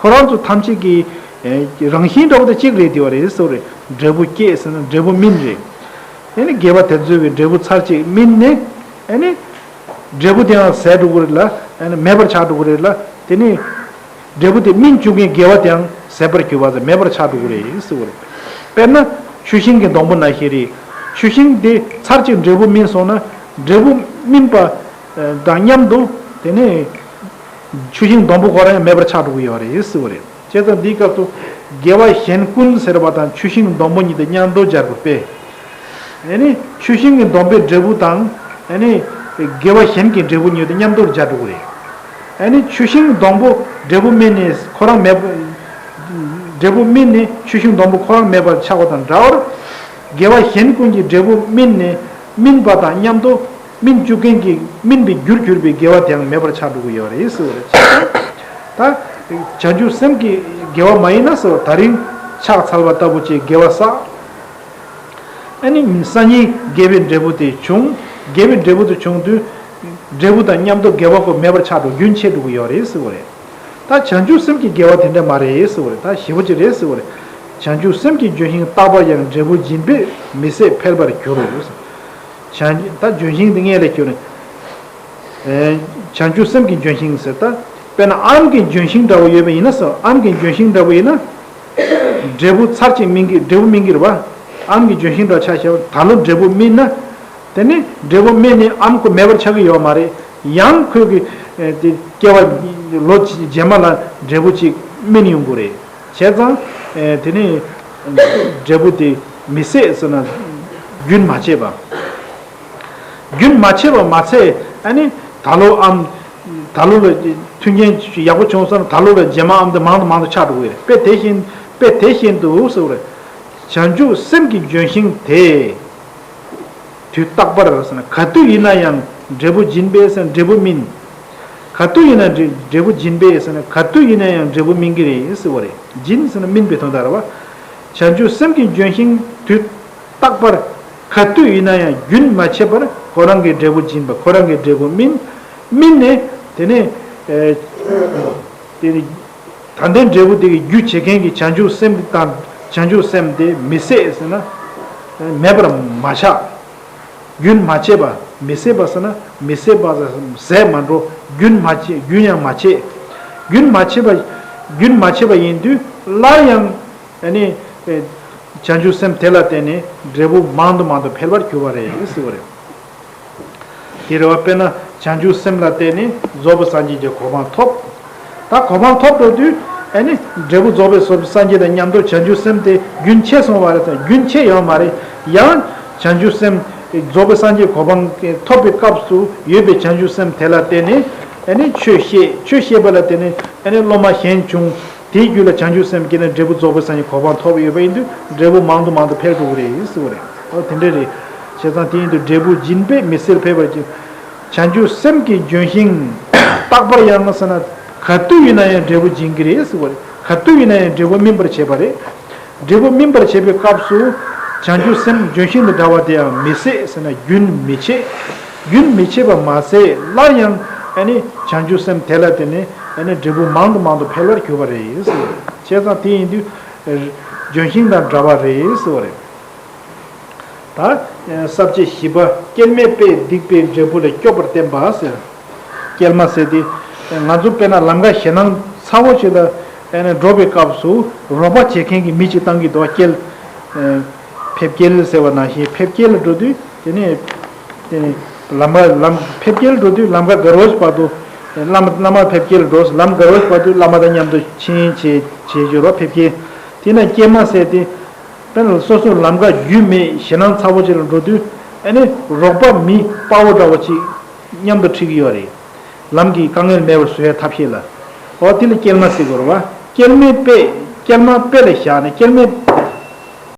ཁོ་རང་ཚོ་ཐམས་ཅད་ཀྱི་ཨེ་རང་བཞིན་འདྲ་བོ་དེ་གཅིག་རེད་དེ་བ་རེད་ཟེར་བ་རེད། འབྲས་བུ་སྐྱེས་ཟེར་ན་འབྲས་བུ་སྨིན་རེད། ཨ་ནི་དགེ་བ་དེ་ཚོའི་གི་འབྲས་བུ་ཚར་གཅིག་སྨིན་ནས། ཨ་ནི་འབྲས་བུ་དེའང་ཟད་འགྲོ་གི་རེད་ལ། ཨ་ནི་མེད་པར་ཆགས་འགྲོ་གི་རེད་ལ། དེ་ནི་འབྲས་བུ་དེ་སྨིན་བཅུག་མཁན་དགེ་བ་དེའང་ཟད་པར་གྱུར་པ་ཟེར། མེད་པར་ཆགས་འགྲོ་གི་རེད་ཟེར་བ་རེད། དཔེར་ན་ཆུ་ཤིང་གི་སྡོང་པོ་ནང་བཞིན་རེད། ཆུ་ཤིང་དེ་ཚར་གཅིག་འབྲས་བུ་སྨིན་སོང་ན། འབྲས་བུ་སྨིན་པ་དང་མཉམ་དུ་དེ་ནས་ཆུ་ཤིང་སྡོང་པོ་ཁོ་རང་ཡང་མེད་པར་ཆགས་འགྲོ་གི་ཡོད་རེད་ཟེར་བ་རེད། བྱས་ཙང་འདིའི་སྐབས་སུ་དགེ་བ་གཞན་ཀུན་ཟེར་བ་དང་ཆུ་ཤིང་སྡོང་པོ་གཉིས་དེ་མཉམ་དུ་སྦྱར་དགོས་པས། ཨ་ནི་ཆུ་ཤིང་གི་སྡོང་པོའི་འབྲས་བུ་དང་། ཨ་ནི་དགེ་བ་གཞན་གྱི་འབྲས་བུ་གཉིས་དེ་མཉམ་དུ་སྦྱར་འགྲོ་གི་རེད། ཨ་ནི་ཆུ་ཤིང་སྡོང་པོ་འབྲས་བུ་སྨིན་ནས་ཁོ་རང་མེད་པ། འབྲས་བུ་སྨིན་ནས་ཆུ་ཤིང་སྡོང་པོ་ཁོ་རང་མེད་པར་ཆགས་པ་དང་འདྲ་བར། དགེ་བ་གཞན་ཀུན་གྱི་འབྲས་བུ་སྨིན་ནས། སྨིན་པ་དང་མཉམ་དུ་སྨིན་བཅུག་མཁན་གྱི་སྨིན་པའི་རྒྱུར་གྱུར་པའི་དགེ་བ་དེའང་མེད་པར་ཆགས་འགྲོ་གི་ཡོད་རེད་ཟེར་བ་རེད། ད་བྱང་ཆུབ་སེམས་ཀྱི་དགེ་བ་མ་ཡིན་ན་ཟེར་བ། ད་རིང་ཕྱག་འཚལ་བ་ལྟ་བུ་བྱས་དགེ་བ་བསགས། ཨ་ནི་སང་ཉིན་དགེ་བའི་འབྲས་བུ་དེ་བྱུང་། དགེ་བའི་འབྲས་བུ་དེ་བྱུང་དུས། འབྲས་བུ་དང་མཉམ་དུ་དགེ་བ་ཁོ་མེད་པར་ཆགས་འགྲོ། རྒྱུན་ཆད་འགྲོ་གི་ཡོད་རེད་ཟེར་བ་རེད། ད་བྱང་ཆུབ་སེམས་ཀྱི་དགེ་བ་དེ་འདྲ་མ་རེད་ཟེར་བ་རེད། ད་ཞེ་པོ་ཅིག་རེད་ཟེར་བ་རེད། བྱང་ཆུབ་སེམས་ཀྱི་ལྗོན་ཤིང་བཏགས་པ་ཡང་། འབྲས་བུ་སྦྱིན་པས་མི་ཟད་འཕེལ་བར་འགྱུར། བྱང་ད་ལྗོན་ཤིང་དེ་སྔོན་ལ་ཁྱེར་ནས། ཨེ། བྱང་ཆུབ་སེམས་ཀྱི་ལྗོན་ཤིང་ཟེར། ད་དཔེར་ན་ཨམ་གྱི་ལྗོན་ཤིང་འདྲ་བོ་ཡོད་པ་ཡིན་ན་ཟེར། ཨམ་གྱི་ལྗོན་ཤིང་འདྲ་བོ་ཡིན་ན། འབྲས་བུ་ཚར་གཅིག་སྨིན་གྱི། འབྲས་བུ་སྨིན་གྱི་རེད་བ། ཨམ་གྱི་ལྗོན་ཤིང་འདྲ་ཆ་བཞག་པ། ད་ལོ་འབྲས་བུ་སྨིན་ན། དེ་ནི་འབྲས་བུ་སྨིན་ནས་ཨམ་ཁོ་མེད་པར་ཆགས་ཀྱི་ཡོད་མ་རེད། ཡང་ཁོས་ཀྱི་ཨེ་དེ་སྐྱེ་བ་ལོ་རྗེས་མ་ལ་འབྲས་བུ་གཅིག་སྨིན་ཡོང་གི་རེད། བྱས་ཙང་ཨེ་དེ་ནི་འབྲས་བུ་དེ་མི་ཟད་ཟེར་ན་རྒྱུན་མ་ཆད་པ། རྒྱུན་མ་ཆད་པ་མ་ཚད། ཨ་ནི་ད་ལོ་ཨམ་ ད་ལོ་ལ་མཐུན་རྐྱེན་ཡག་པོ་བྱུང་སོང་ན། ད་ལོ་ལ་རྗེས་མ་ཨམ་དེ་མང་དུ་མང་དུ་ཆགས་འགྲོ་གི་རེད། དཔེ་དེ་བཞིན་དཔེ་དེ་བཞིན་དུ་ཟེར་བ་རེད། བྱང་ཆུབ་སེམས་ཀྱི་ལྗོན་ཤིང་དེ། དུས་རྟག་པར་ཟེར་ན་ག་དུས་ཡིན་ན་ཡང་འབྲས་བུ་འབྱིན་པས་ཟེར་ན་འབྲས་བུ་སྨིན། ག་དུས་ཡིན་ན་འབྲས་འབྲས་བུ་འབྱིན་པས་ཟེར་ན་ག་དུས་ཡིན་ན་ཡང་འབྲས་བུ་སྨིན་གྱི་རེད་ཟེར་བ་རེད། འབྱིན་ཟེར་ན་སྨིན་པའི་དོན་དག་རེད་བ། བྱང་ཆུབ་སེམས་ཀྱི་ལྗོན་ཤིང་དུས་རྟག་པར་ག་དུས་ཡིན་ན་ཡང་རྒྱུན་མ་ཆད་པར་ཁོ་རང་གི་འབྲས་བུ་འབྱིན་པ། ཁོ་རང་གི་འབྲས་བུ་སྨིན། སྨིན་ནས་དེ་ནས་ཨེ་དེ་ནི་ད་ལྟའི་འབྲས་བུ་དེ་གི་རྒྱུ་བྱེད་མཁན་གྱི་བྱང་ཆུབ་སེམས་དང་། བྱང་ཆུབ་སེམས་དེ་མི་ཟད་ཟེར་ན་མེད་པར་མ་ཆགས། རྒྱུན་མ་ཆད་པ། མི་ཟད་པ་ཟེར་ན་མི་ཟད་པ་ཟད་མ་འགྲོ། རྒྱུན་མ་ཆད། རྒྱུན་ཡང་མ་ཆད། རྒྱུན་མ་ཆད་པ། རྒྱུན་མ་ཆད་པ་ཡིན་དུས་སླར་ཡང་ཨ་ནི་ཨེ་བྱང་ཆུབ་སེམས་དེ་ལ་བརྟེན་ནས་འབྲས་བུ་མང་དུ་མང་དུ་འཕེལ་བར་འགྱུར་བ་རེད་ཟེར་བ་རེད། དེ་རེད་བ། དཔེར་ན་བྱང་ཆུབ་སེམས་ལ་བརྟེན་ནས་རྫོགས་པའི་སངས་རྒྱས་ཀྱི་གོ་འཕང་ཐོབ། ད་གོ་འཕང་ཐོབ་འགྲོ་དུས་ཨ་ནི་འབྲས་བུ་རྫོགས་པའི་སངས་རྒྱས་དང་མཉམ་དུ་བྱང་ཆུབ་སེམས་དེ་རྒྱུན་ཆད་སོང་བ་རེད་དང་། རྒྱུན་ཆད་ཡོད་མ་རེད། ཡང་བྱང་ཆུབ་སེམས་རྫོགས་པའི་སངས་རྒྱས་གོ་འཕང་ཐོབ་པའི་སྐབས་སུ་ཡོད་པའི་བྱང་ཆུབ་སེམས་དེ་ལ་བརྟེན་ནས་ཨ་ནི་ཆོས་བཤད། ཆོས་བཤད་པ་ལ་བརྟེན་ནས་ཨ་ནི་སློབ་མ་གཞན་བྱུང་། དེའི་རྒྱུད་ལ་བྱང་ཆུབ་སེམས་སྐྱེས་ནས་འབྲས་བུ་རྫོགས་པའི་སངས་རྒྱས་གོ་འཕང་ཐོབ་ཡོད་པ་ཡིན་དུས་འབྲས་བུ་མང་དུ་མང་དུ་འཕེལ་འགྲོ་གི་རེད་ཟེར་བ་རེད། འོ་དེ་འདྲ་རེད། བྱས་ཙང་དེ་ཡིན་དུས་འབྲས་བུ་འབྱིན་པས་མི་ཟད་འཕེལ་བར་བྱེད། བྱང་ཆུབ་སེམས་ཀྱི་ལྗོན་ཤིང་རྟག་པར་ཡང་ཟེར་ན་ག་དུས་ཡིན་ན་ཡང་འབྲས་བུ་འབྱིན་གྱི་རེད་ཟེར་བ་རེད། ག་དུས་ཡིན་ན་ཡང་འབྲས་བུ་སྨིན་པར་བྱེད་པ་རེད། འབྲས་བུ་སྨིན་པར་བྱེད་པའི་སྐབས་སུ་བྱང་ཆུབ་སེམས་ལྗོན་ཤིང་དང་འདྲ་བ་དེ་ཡང་མི་ཟད་ཟེར་ན་རྒྱུན་མི་ཆད། རྒྱུན་མི་ཆད་པ་མ་ཟད་སླར་ཡང་ཨ་ནི་བྱང་ཆུབ་སེམས་དེ་ལ་བརྟེན་ནས་ཨ་ནི་འབྲས་བུ་མང་དུ་མང་དུ་འཕེལ་བར་གྱུར་པ་རེད་ཟེར། བྱས་ཙང་དེ་ཡིན་དུས་ལྗོན་ཤིང་དང་འདྲ་བ་རེད་ཟེར་བ་རེད། ད་ས་བཅད་བཞི་པ། སྐྱེལ་མའི་དཔེས་སྡིག་པའི་འབྲས་བུ་ལ་སྐྱོབ་པར་བསྟན་པ་ཟེར། སྐྱེལ་མ་ཟེར་དེ་ང་ཚོ་དཔེར་ན་ལམ་ཁ་ཞེད་སྣང་ཚ་བོ་ཞིག་ལ་ཨ་ནི་འགྲོ་བའི་སྐབས་སུ་རོགས་པ་བྱེད་མཁན་གྱི་མི་གཅིག་བཏང་གི་འདུག་སྐྱེལ། ཨ་ཕེབས་སྐྱེལ་ཟེར་བ་ནང་བཞིན་ཕེབས་སྐྱེལ་འགྲོ་དུས་དེ་ནས་དེ་ནས་ལམ་ཁ་ལམ་ཕེབས་སྐྱེལ་འགྲོ་དུས་ལམ་ཁ་འགག་པའི་བར་དུ་བླ་མ་བླ་མ་ཕེབས་སྐྱེལ་འགྲོ། ལམ་འགག་པའི་བར་དུ་བླ་མ་དང་མཉམ་དུ་ཕྱིན་བྱས་བྱས་བྱོས་རོགས་ཕེབས་སྐྱེལ། དེ་ནས་སྐྱེལ་མ་ཟེར་དེ། དཔེར་ན་སོ་སོ་ལམ་ཁ་རྒྱུས་མེད་ཞེད་སྣང་ཚ་བོ་ཅིག་ལ་འགྲོ་དུས་ཨ་ནི་རོགས་པ་མི་དཔའ་བོ་འདྲ་བོ་ཅིག་མཉམ་དུ་ཁྲིད་ཀྱི་ཡོད་རེད། ལམ་གྱི་དཀའ་ངལ་མེད་པར་བཟོ་ཡའི་ཐབས་ཤེས་ལ། འོ་དེ་ལ་སྐྱེལ་མ་ཟེར་དགོས་རེད་བ། སྐྱེལ་མའི་དཔེ། སྐྱེལ་མ་དཔེ་ལ་བཞག་ནས་སྐྱེལ་མའི་